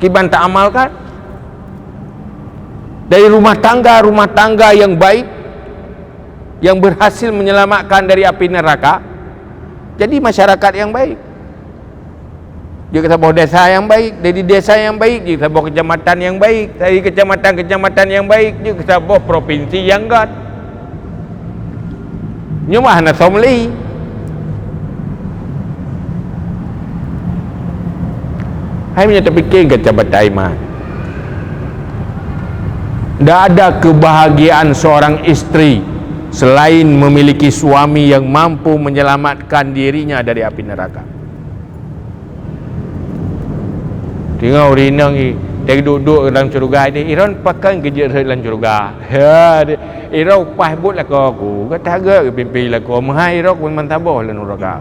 Kiban taamalkan. Dari rumah tangga, rumah tangga yang baik, yang berhasil menyelamatkan dari api neraka, jadi masyarakat yang baik. Jeuet keu saboh desa nyang baik, dari desa nyang baik, jeuet keu saboh keucamatan nyang baik, dari keucamatan-keucamatan nyang baik, jeuet keu saboh propinsi nyang gét. Nyoe mah hana soe meuli. Hai meunyoe tapike keucamatan iman. Tidak ada kebahagiaan seorang istri selain memiliki suami yang mampu menyelamatkan dirinya dari api neraka. Teungoh ureueng inong i, teuduek-duek lam syeuruga ini, iron pakon keu jeuet rhot lam syeuruga. Ya, iron upah buet lakoe ku, gata geupimpin lakoe, meuhai iron ku memang saboh lam syeuruga.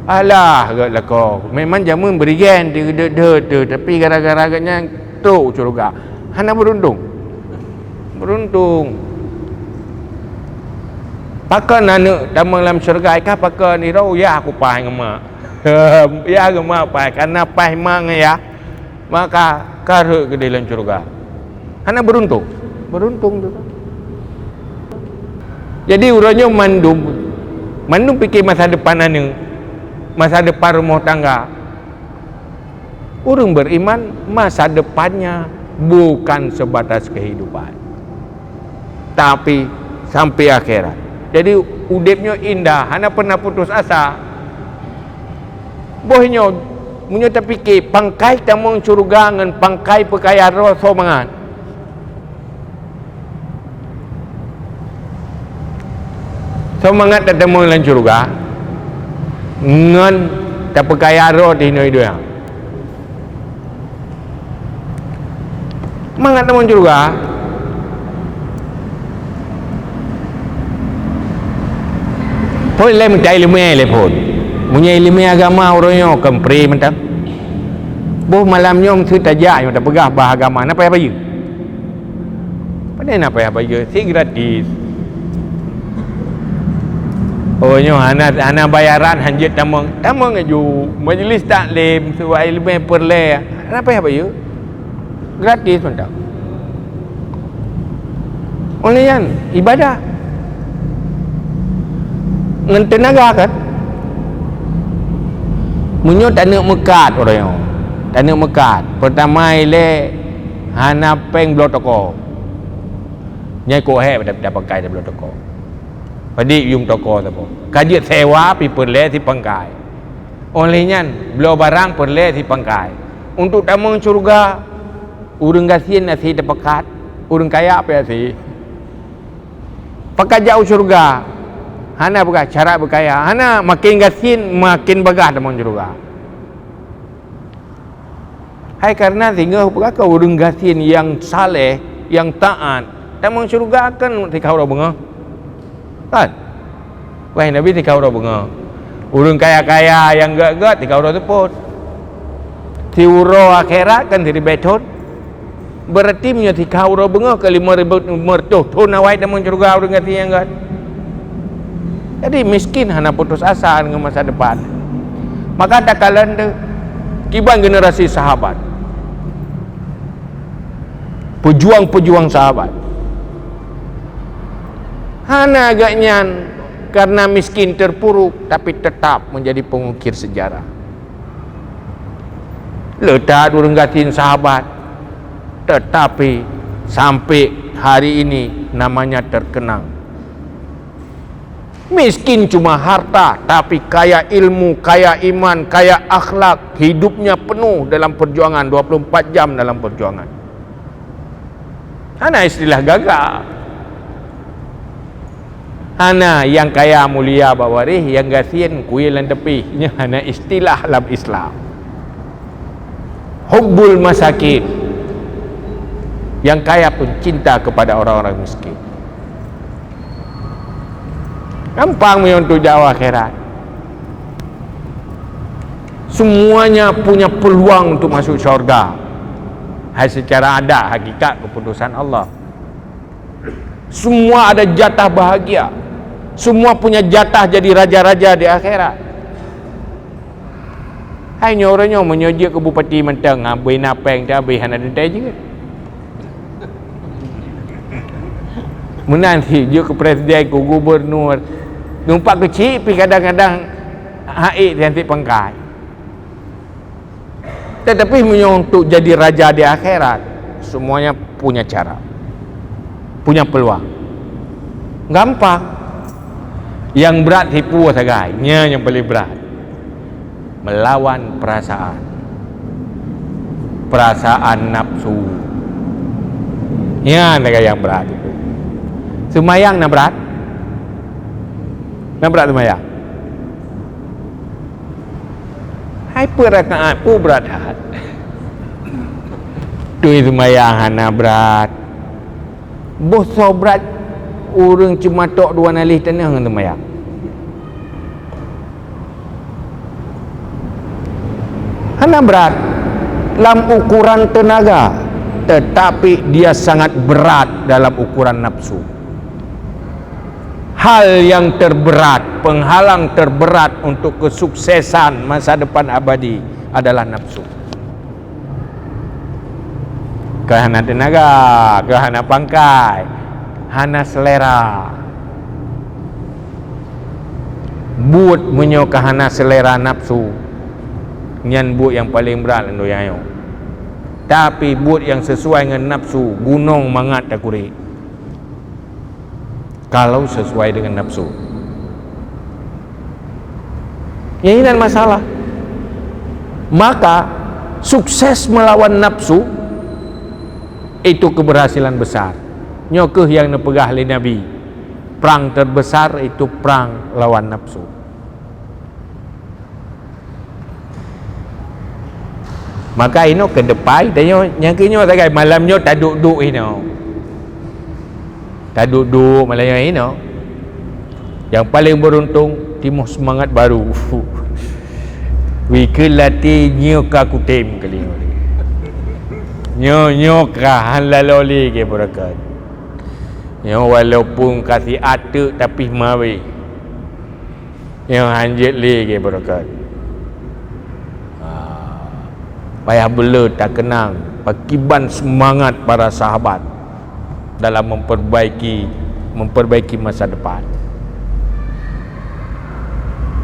Alah, gét lakoe. Memang jameun berigen di deuh-deuh tu, tapi gara-gara gét nyan trok syeuruga. Hana beruntung. Beruntung. Pakon aneuk tamong lam syeuruga, ka pakon iron yah kupah ngon mak. Yah ngon mak pah, kana pah mak ngon yah. Maka ka rhot keudeh lam syeuruga. Hana beruntung. Beruntung tu. Jadi uroe nyoe mandum, mandum pike masa depan aneuk, masa depan rumoh tangga. Ureuëng beriman masa depannya bukan sebatas kehidupan, tapi sampai akhirat. Jadi udeb nyoe indah, hana pernah putus asa. Boh nyoe, meunyoe tapike pangkai tamong syeuruga ngon pangkai peukaya droe soe mangat. Soe mangat tatamong lam syeuruga ngon tapeukaya droe di dunia. Mangat tamong syeuruga. Phon lé mita iéleumé lé phon. Meunyoe iéleumé agama uroe nyoe keumpre mantong. Boh malam nyoe meusti tajak nyoe tapeugah bah agama. Napa ya bayeue? Pane na payah bayeue, si gratis. Oh nyoe hana, hana bayaran hanjeuet tamong. Tamong aju majlis taklim, subai leubeh peureulée. Hana payah bayeue. Gratis mantong. Oleh nyan, ibadah ngon teunaga kan. Meunyoe taneuk meukat uroe nyoe, taneuk meukat. Peurtama ilée hana péng bloe toko. Nyai kok hék pada pita pangkai tabloe toko. Padit yuem toko saboh. Ka jeuet sewa pih peureulée si pangkai. Óh lheueh nyan, bloe barang peureulée si pangkai. Untuk tamong syeuruga, ureuëng gasien asie teupakat, ureuëng kaya pih asie. Pakat jak u syeuruga, hana peugah syarat beukaya, hana, makin gasien makin bagah tamong syeuruga. Hai kareuna singoh peugah keu ureuëng gasien nyang saleh, nyang taát, tamong syeuruga kan tika uroe beungoh. Kan? Wahai Nabi tika uroe beungoh. Ureuëng kaya-kaya nyang gét-gét tika uroe seupôt. Siuroe akhirat kan siribée thon. Berarti meunyoe tika uroe beungoh keu lima ribu lima ratus thon awai tamong syeuruga ureuëng gasien nyang gét. Jadi miskin hana putus asa ngon masa depan. Maka takalon tu kiban generasi sahabat. Pejuang-pejuang sahabat. Hana agak nyan karena miskin terpuruk tapi tetap menjadi pengukir sejarah. Le that ureuëng gasien sahabat, tetapi sampai hari ini namanya terkenang. Miskin cuma harta, tapi kaya ilmu, kaya iman, kaya akhlak, hidupnya penuh dalam perjuangan, dua puluh empat jam dalam perjuangan. Hana istilah gaga. Hana nyang kaya mulia bak waréh, nyang gasien kuye lam teupih. Nyan hana istilah lam Islam. Hubbul masakin. Nyang kaya pun cinta kepada orang-orang miskin. Gampang meunyoe untuk jak u akhirat. Semuanya punya peluang untuk masuk syurga. Hai secara adat hakikat keputusan Allah. Semua ada jatah bahagia. Semua punya jatah jadi raja-raja di akhirat. Hai nyoe uroe nyoe meunyoe jeuet keu bupati mantong, ha, beu na péng teuh abéh hana teuntée jeuet. Meunan cit jeuet keu presiden, keu gubernur. Numpak keuchik pih kadang-kadang hana ék dianték pangkai. Tetapi meunyoe untuk jadi raja di akhirat, semuanya punya cara. Punya peluang. Gampang. Nyang brat tipu sagai, nyan nyang paling brat. Melawan perasaan. Perasaan nafsu. Nyan sagai nyang brat tipu. Seumayang na brat? Na brat seumayang? Hai peue rakaat peue brat that. Tui seumayang hana brat. Boh soe brat ureuëng cuma tok dua nalih teunoh ngon seumayang. Hana brat lam ukuran teunaga, tetapi dia sangat berat dalam ukuran nafsu. Hal yang terberat, penghalang terberat untuk kesuksesan masa depan abadi adalah nafsu. Ka hana teunaga, ka hana pangkai, hana seulera. Buet meunyoe ka hana seulera nafsu, nyan buet nyang paleng brat lam donya nyoe. Tapi buet nyang sisuai ngon nafsu, gunong mangat takurek. Kalau sesuai dengan nafsu. Nyang inan masalah. Maka, sukses melawan nafsu, itu keberhasilan besar. Nyoe kheueh nyang neupeugah lé Nabi, prang terbesar itu prang lawan nafsu. Maka inoe keudepan tanyoe nyang keu nyoe sagai malam nyoe taduek-duek inoe. Taduek-duek malam nyoe inoe. Nyang paleng beuruntung timoh seumangat baru. Wikeu lati nyoe ka kutem kali nyoe. Nyoe, nyoe ka han lalo lé geubeureukat. Nyoe walaupun ka siat teuk tapi mawé. Nyang hanjeuet lé geubeureukat. Ah, payah beuleueh takeunang pakiban seumangat para sahabat dalam memperbaiki, memperbaiki masa depan.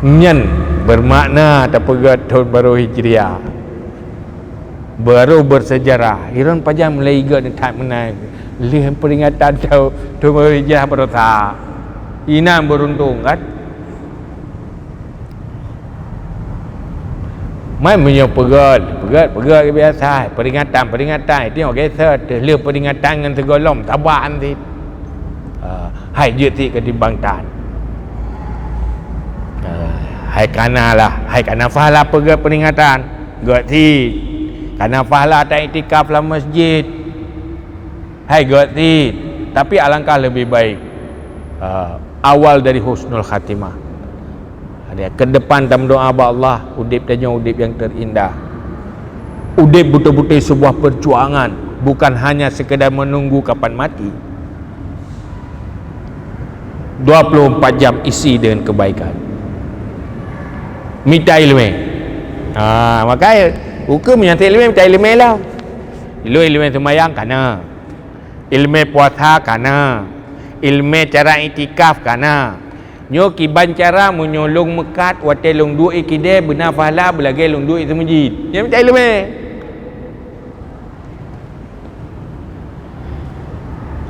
Nyan beumakna tapeugah thon barô Hijriah. Barô bersejarah. Iron pajan mulai gét that meunan. Lheueh peringatan thon, thon barô hijrah baroesa. Inan beuruntung kan? Mai meunyoe peugét, peugét, peugét biasa. Peringatan, peringatan. Itu nyang geser. Lheueh peringatan ngon sigohlom. Saban sit. Ah, hai jeuet sit ketimbang tan. Ah, hai kana lah, hai kana pahala peugét peringatan, gét sit. Kana pahala ta iktikaf lam masjid, hai gét sit. Tapi alangkah lebih baik, ah, awal dari husnul khatimah. Ada keudepan tameudoa bak Allah, udeb tanyoe udeb nyang teurindah. Udeb beutôi-beutôi sebuah perjuangan, bukan hanya sekedar menunggu kapan mati. Dua puluh empat jam isi dengan kebaikan. Mita ileumé. Ha, makai ukeue meunyoe ileumé, mita ileumé lah. Ilôn ileumé seumayang kana. Ileumé puasa kana. Ileumé cara iktikaf kana. Nyoe kiban cara meunyoe lôn meukat watée lôn duek ikidée beuna pahala beulagée lôn duek i seumeujid. Nyan mita ileumé.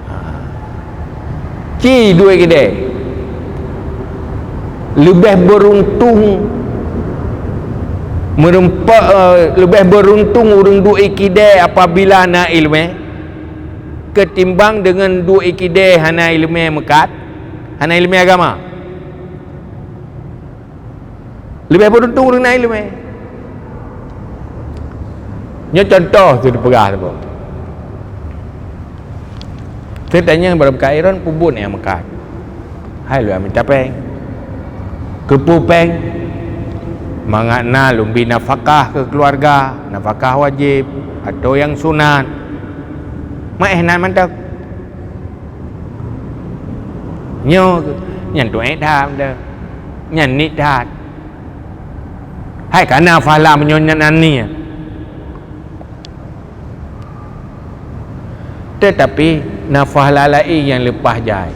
Ha. Ci duek ikidée. Leubeh beuruntung meureumpok, eh, leubeh beuruntung ureuëng duek ikidée apabila na ileumé, ketimbang deungon duek ikidée hana ileumé meukat, hana ileumé agama. Leubeh beuruntung ureuëng na ileumé. Nyoe contoh tu dipeugah tu. Teutanyong barangkahi ron peubuet nyang meukat. Hai lôn mita péng. Keupeue péng? Mangat na lôn bi nafakah keu keuluwarga, nafakah wajéb atau nyang sunat. Maéh nan mantong. Nyoe nyan tuék that dah. Nyan niet that. Hai kana pahala meunyoe nyan na niet. Teutapi na pahala laén nyang leupah jai.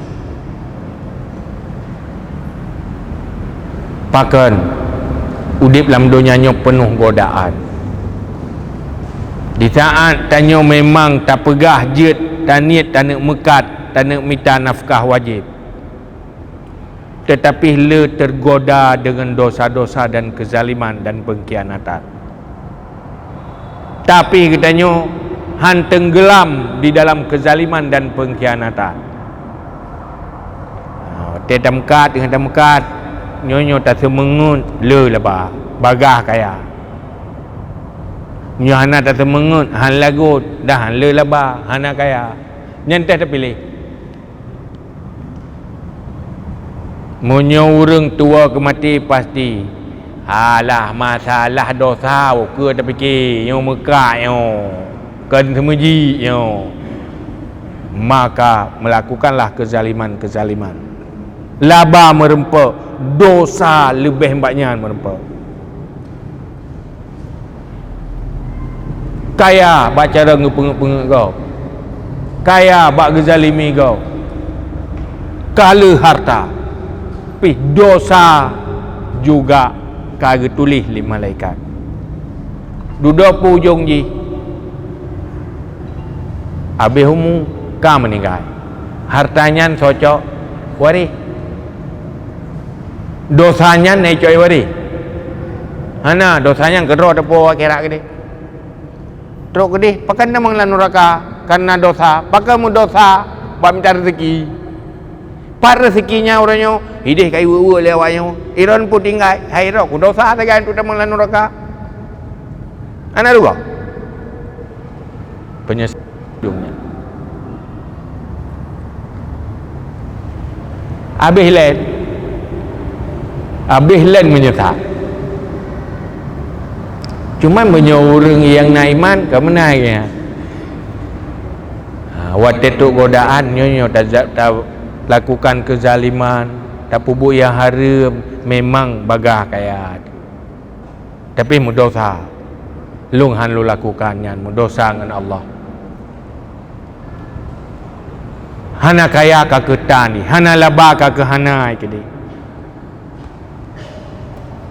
Pakon udeb lam donya nyoe peunoh godaan. Di saát tanyoe memang tapeugah jeuet taniet taneuk meukat, taneuk mita nafkah wajéb, teutapi le teugoda deungon dosa-dosa dan keuzaliman dan peungkhianatan. Tapi geutanyoe han teunggeulam di dalam keuzaliman dan peungkhianatan. Ha, watée tameukat, teungoh tameukat, nyoe-nyoe taseumeungeut le laba, bagah kaya. Nyoe hana taseumeungeut, han lagot, dah han le laba, hana kaya. Nyan teuh tapiléh. Meunyoe ureuëng tuwoe keu maté pasti, alah masalah dosa ukeue tapike nyoe meukat nyoe, kon seumeujik nyoe, maka meulakukanlah keuzaliman-keuzaliman. Laba meureumpok, dosa leubeh bak nyan meureumpok. Kaya bak cara geupeungeuet-peungeuet gob, kaya bak geuzalimi gob, ka le harta, pih dosa juga ka geutuléh lé malaikat. Dudoe peue ujong jih? Habéh umu, ka meuninggai. Harta nyan soe cok? Waréh. Dosa nyan na cok waréh? Hana, dosa nyan keudroe teupeue akhirat keudeh. Trok keudeh, pakon tamong lam nuraka kareuna dosa? Pakon meudosa bak mita reuzeki? Pat reuzeki nyan uroe nyoe, ideh ka iweuek-weuek lé awak nyoe. Iron peutinggai, hai roh, ku dosa sagai untuk tamong lam nuraka. Hana rugoe. Penyes-, ujong nyan. Habéh lén. Habéh lén meunyeusal. Cuman meunyoe ureuëng nyang na iman, ka meunan geuh. Ha, watée trok godaan nyoe-nyoe taza-, talakukan keuzaliman, tapeubuet nyang hareuem, memang bagaih kaya. Tapi meudosa. Lôn han lôn lakukan nyan, meudosa ngon Allah. Hana kaya ka keuh tan, hana laba ka keuh hana keudeh.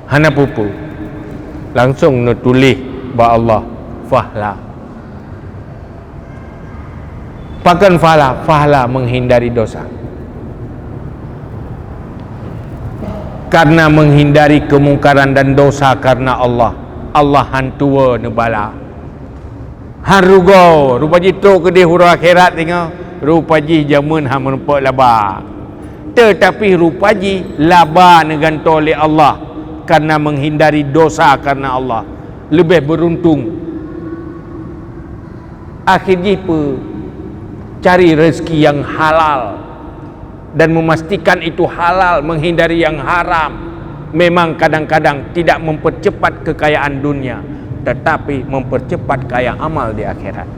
Hana peue-peue. Langsong neutuléh bak Allah, fahla. Pakon fahla? Fahla menghindari dosa. Karena menghindari kemungkaran dan dosa karena Allah, Allah han tuwoe neubala. Han rugoe, rupa jih trok keudeh uroe akhirat singoh, rupa jih jameun han meurumpok laba. Tetapi rupa jih laba neugantoe lé Allah karena menghindari dosa karena Allah. Leubeh beuruntung. Akhé jih peue? Cari rezeki nyang halal dan memastikan itu halal, menghindari yang haram. Memang kadang-kadang tidak mempercepat kekayaan dunia, tetapi mempercepat kaya amal di akhirat.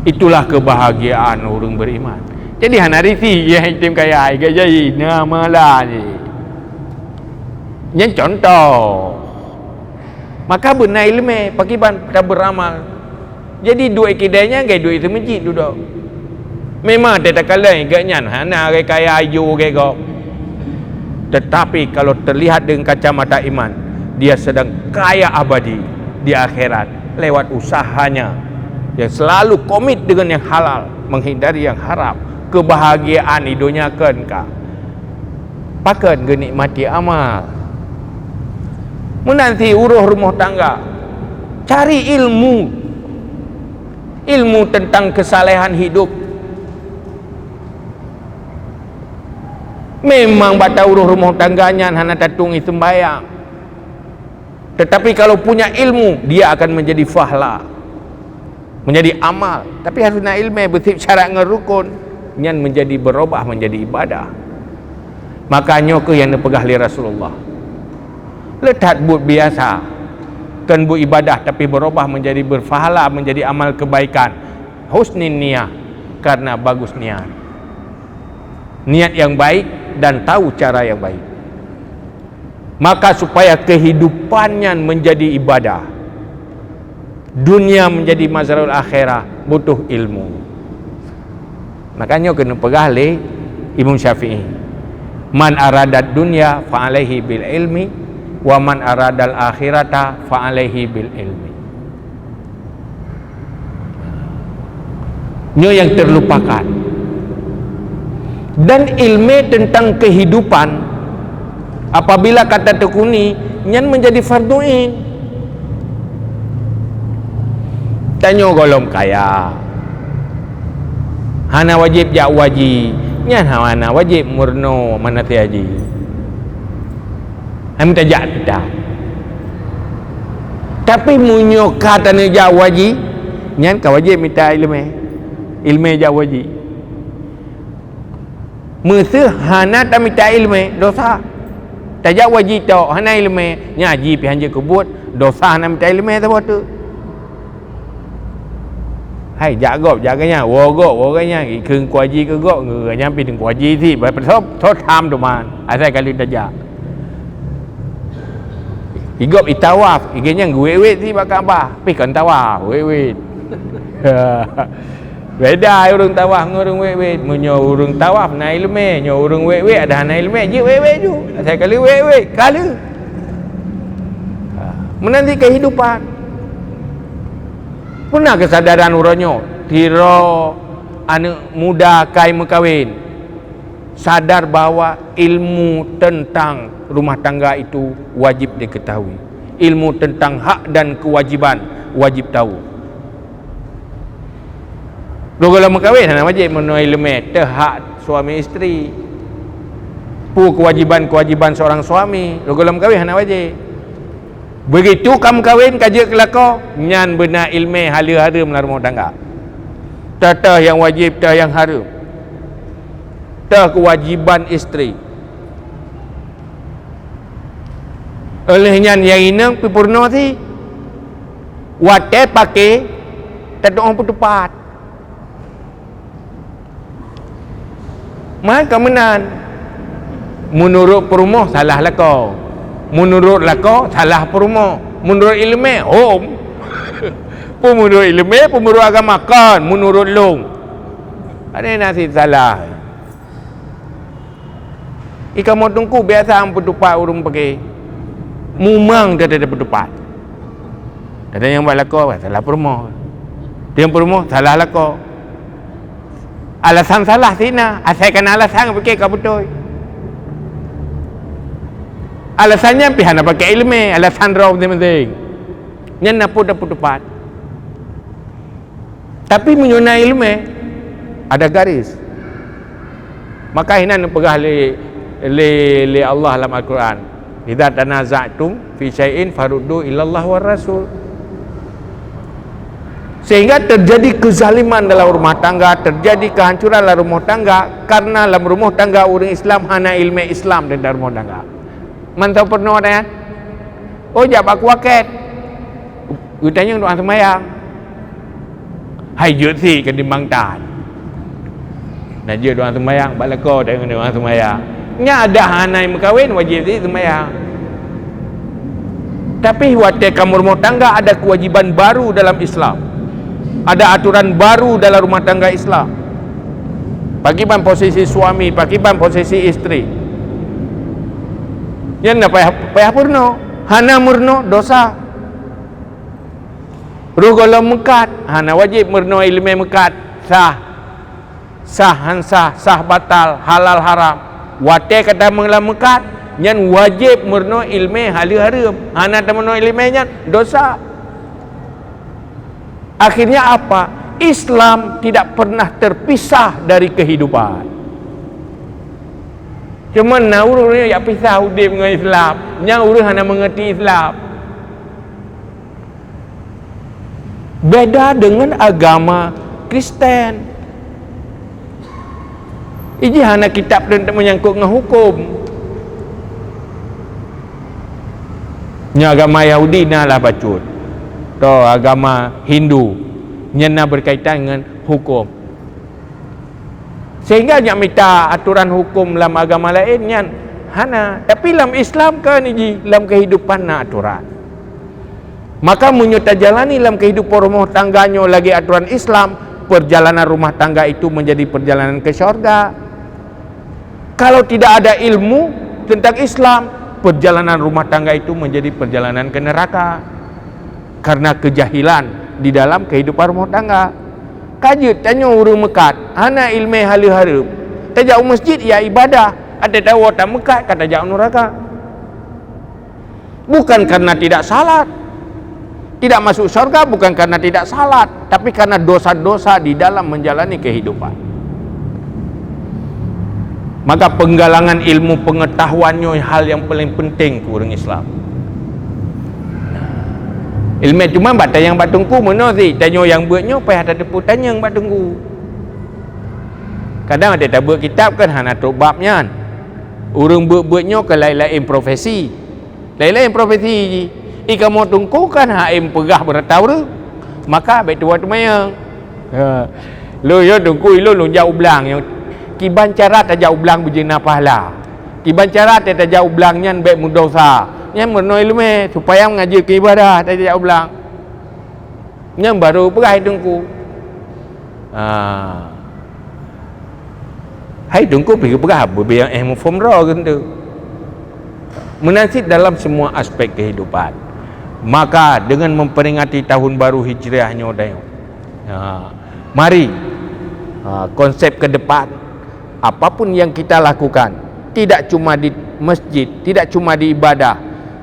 Itulah kebahagiaan ureuëng beriman. Jadi hana risih nyang tem kaya, ai gak jai na mala jih. Nyan contoh. Maka beuna iéleumé, pakriban taberamal. Jadi duek kidai nyan gai duek seumeujid dudoe. Memang teuh takalon gobnyan hana gai kaya aju gai gob. Tetapi kalau terlihat dengan kacamata iman, dia sedang kaya abadi di akhirat lewat usahanya yang selalu komit dengan yang halal, menghindari yang haram. Kebahagiaan di dunia kan ka. Pakon geunikmati amal. Meunan si uroh rumoh tangga, cari ilmu. Ilmu tentang kesalehan hidup. Memang bak ta uroh rumoh tangga nyan hana tatungi sembayang. Tetapi kalau punya ilmu, dia akan menjadi fahla, menjadi amal. Tapi harus na iéleumé beusib syarat ngon rukun, nyan menjadi berubah menjadi ibadah. Maka nyoe keuh nyang neupeugah lé Rasulullah. Le that buet biasa, kon buet ibadah, tapi berubah menjadi berpahala, menjadi amal kebaikan. Husnin niyah, karena bagus niat. Niat yang baik dan tahu cara yang baik. Maka supaya kehidupan nyan menjadi ibadah, dunia menjadi mazharul akhirah, butuh ilmu. Makanya keuneuk peugah lé Imam Syafi'i, "Man aradad dunya fa alaihi bil ilmi, wa man aradal akhirata fa alaihi bil ilmi." Nyoe nyang terlupakan. Dan ilmu tentang kehidupan, apabila ka tateukuni, nyan menjadi fardu ain. Tanyoe gohlom kaya, hana wajéb jak haji, nyan hana wajéb meurunoe manasik haji. Hana tajak kita. Tapi meunyoe ka taneuk jak haji, nyan ka wajéb mita iéleumé. Iéleumé jak haji. Meuseuh hana tamita iéleumé, dosa. Tajak haji tok hana iéleumé, nyan haji pih hanjeuet keubuet, dosa hana mita iéleumé saboh teuk. Hai, jak gob, jak gobnyan, woe gob, woe gobnyan, ikheun ku haji keu gob, ngon gobnyan pih teungku haji sit, bah, soe, soe tham teuma, asai ka lheueh tajak. Igop itawaf, igé nyang geuwét-wét si bak Ka'bah, pih kon tawaf, wét-wét. Beda ureuëng tawaf ngon ureuëng wét-wét. Meunyoe ureuëng tawaf na iéleumé, nyoe ureuëng wét-wét ada hana iéleumé, jeuet wét-wét ju. Asai ka lheueh wét-wét, ka lheueh. Ha, meunan cit keuhidupan. Peuna keusadaran uroe nyoe, sidroe aneuëk muda kai meukawen, sadar bahwa ilmu tentang rumah tangga itu wajib diketahui. Ilmu tentang hak dan kewajiban wajib tahu. Lôn gohlom meukawen hana wajéb meunoe iéleumé teuh hak suami istri. Peue keuwajiban-keuwajiban seorang suami, lôn gohlom meukawen hana wajéb. Begitu ka meukawen ka jeuet keu lakoe, nyan beuna iéleumé haleue hareuem lam rumoh tangga. Teuh-teuh nyang wajéb, teuh nyang hareuem. Teuh keuwajiban istri. Oleh nyan nyang inong peupurunoe si watée paké tatu'oh peutupat. Man ka meunan. Meunurot peurumoh salah lakoe. Meunurot lakoe salah peurumoh. Meunurot iéleumé hom. Peue meunurot iéleumé, peue meunurot agama kon, meunurot lôn. Ada na cit salah. Ikamoe teungku biasa peutupat ureuëng paké. Mumang teuh peutupat. Kadang nyang bak lakoe salah peurumoh. Nyang peurumoh salah lakoe. Alasan salah sina, asai kana alasan pike ka beutôi. Alasan nyan pih hana pakai iéleumé, alasan droe meuséng-meuséng. Nyan na peue tapeutupat. Tapi meunyoe na iéleumé, ada garis. Maka hinan neupeugah lé, lé, lé Allah lam Al-Quran, "Idza tanaza'tum fi syai'in faruddu ilallahi war rasul." Sehingga terjadi kezaliman dalam rumah tangga, terjadi kehancuran dalam rumah tangga karena dalam rumah tangga ureuëng Islam hana iéleumé Islam dalam rumah tangga. Mantong peurunoe nyan. Oh, jak bak kuakét. Geutanyong doa seumayang. Hai jeuet si ketimbang tan. Na jeuet doa seumayang, bak lakoe tanyong doa seumayang. Nya ada hana meukawen wajéb si seumayang. Tapi watée kamoe rumoh tangga ada kewajiban baru dalam Islam. Ada aturan baru dalam rumah tangga Islam. Pakiban posisi suami, pakiban posisi istri. Nyan na payah, payah peurunoe. Hana meurunoe dosa. Roh gohlom meukat, hana wajéb meurunoe iéleumé meukat, sah. Sah han sah, sah batal, halal haram. Watée ka tamong lam meukat, nyan wajéb meurunoe iéleumé haleue hareuem. Hana tameurunoe iéleumé nyan dosa. Akhirnya apa? Islam tidak pernah terpisah dari kehidupan. Cuma na ureuëng nyang jak pisah udeb ngon Islam, nyang ureuëng hana mengerti Islam. Beda dengan agama Kristen. Iji hana kitab dan menyangkut dengan hukum. Nya agama Yahudi na lah bacut. Atau agama Hindu. Nyan na berkaitan dengan hukum. Sehingga nyak mita aturan hukum lam agama laén nyan hana. Tapi lam Islam kan iji, lam kehidupan na aturan. Maka meunyoe tajalani lam kehidupan rumah tangga nyoe lagée aturan Islam, perjalanan rumah tangga itu menjadi perjalanan ke syurga. Kalau tidak ada ilmu tentang Islam, perjalanan rumah tangga itu menjadi perjalanan ke neraka. Karena kejahilan di dalam kehidupan rumah tangga. Ka jeuet tanyoe ureuëng meukat, hana iéleumé haleue hareuem. Tajak u masjid ya ibadah, ada tawoe tameukat ka tajak u nuraka. Bukan karena tidak salat. Tidak masuk syurga bukan karena tidak salat, tapi karena dosa-dosa di dalam menjalani kehidupan. Maka penggalangan ilmu pengetahuan nyoe hal yang paling penting keu ureuëng Islam. Ilmu cuma bak tanyong bak teungku meunoe si tanyoe nyang beuet nyoe payah tateupeue tanyong bak teungku. Kadang ada tabeuet kitab kan hana trok bab nyan. Ureuëng beuet-beuet nyoe ka laén-laén profesi. Laén-laén profesi jih. Ikamoe teungku kan hana peugah beurata ureuëng. Maka bék tuwoe teumanyong. Ha. Lôn yo teungku ilôn lôn jak u blang nyoe. Kiban cara tajak u blang beujeuna pahala. Kiban cara tajak u blang nyan bék meudosa. Nyan meurunoe ileumèe supaya ngaji keu ibadah tajak u blang. Nyan baru peugah hai teungku. Ha. Hai teungku pih peugah beubiyang eh muphom droe keutu. Meunan cit dalam semua aspek kehidupan. Maka dengan memperingati tahun baru Hijriah nyoe dayong. Ha. Mari. Ha, konsep ke depan, apapun yang kita lakukan, tidak cuma di masjid, tidak cuma di ibadah,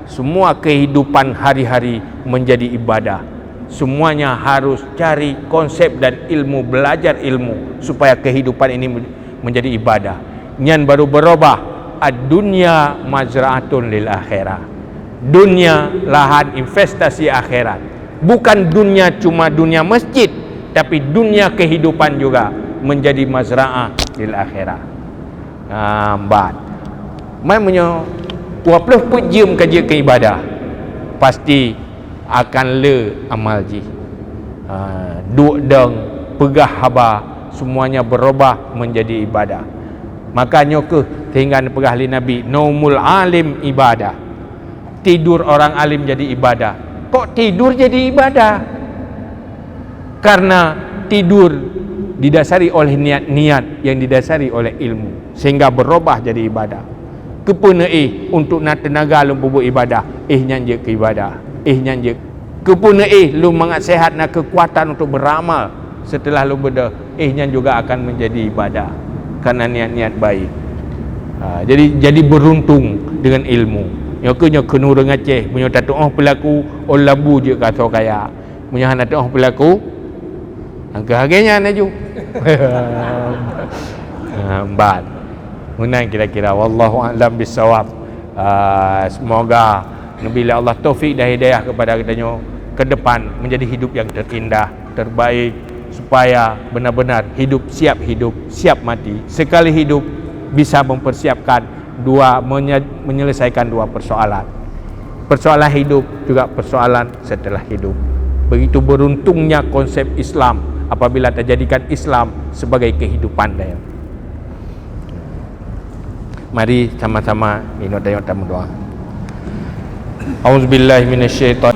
semua kehidupan hari-hari menjadi ibadah. Semuanya harus cari konsep dan ilmu, belajar ilmu supaya kehidupan ini men-, menjadi ibadah. Nyan baru berubah, ad-dunya mazra'atun lil akhirah. Dunia lahan investasi akhirat. Bukan dunia cuma dunia masjid, tapi dunia kehidupan juga menjadi mazra'ah lil akhirah. Ha, ban. Mai meunyoe dua ploh peuet jeuem ka jeuet keu ibadah, pasti akan le amal jih. Ha, duek dong, peugah haba, semuanya berubah menjadi ibadah. Maka nyoe keuh sehingga neupeugah lé Nabi, "Naumul alim ibadah." Tidur orang alim jadi ibadah. Kok tidur jadi ibadah? Karena tidur didasari oleh niat-niat yang didasari oleh ilmu, sehingga berubah jadi ibadah. Keupeue neuéh untuk na teunaga lôn peubuet ibadah, éh nyan jeuet keu ibadah, éh nyan jeuet. Keupeue neuéh lôn mangat sehat na keukuatan untuk beramal setelah lôn beudôh, éh nyan juga akan menjadi ibadah karena niat-niat baik. Ha, jadi, jadi beruntung dengan ilmu. Nyoe keuh nyoe keuneuk ureueng Aceh, meunyoe tatu'oh peulaku, ôn lambu jeuet keu asoe kaya. Meunyoe hana tu'oh peulaku, angka hareuga nyan laju. Ha, ban. Meunan kira-kira. Wallahu a'lam bissawab. Ah, semoga neubi lé Allah taufik dan hidayah kepada kita nyoe ke depan menjadi hidup yang terindah, terbaik, supaya benar-benar hidup siap hidup, siap mati. Sekali hidup bisa mempersiapkan dua, menye-, menyelesaikan dua persoalan. Persoalan hidup juga persoalan setelah hidup. Begitu beruntungnya konsep Islam apabila tajadikan Islam sebagai kehidupan dayong. Mari sama-sama ingat dayong tameudoa. Auzubillahi minasyaitan.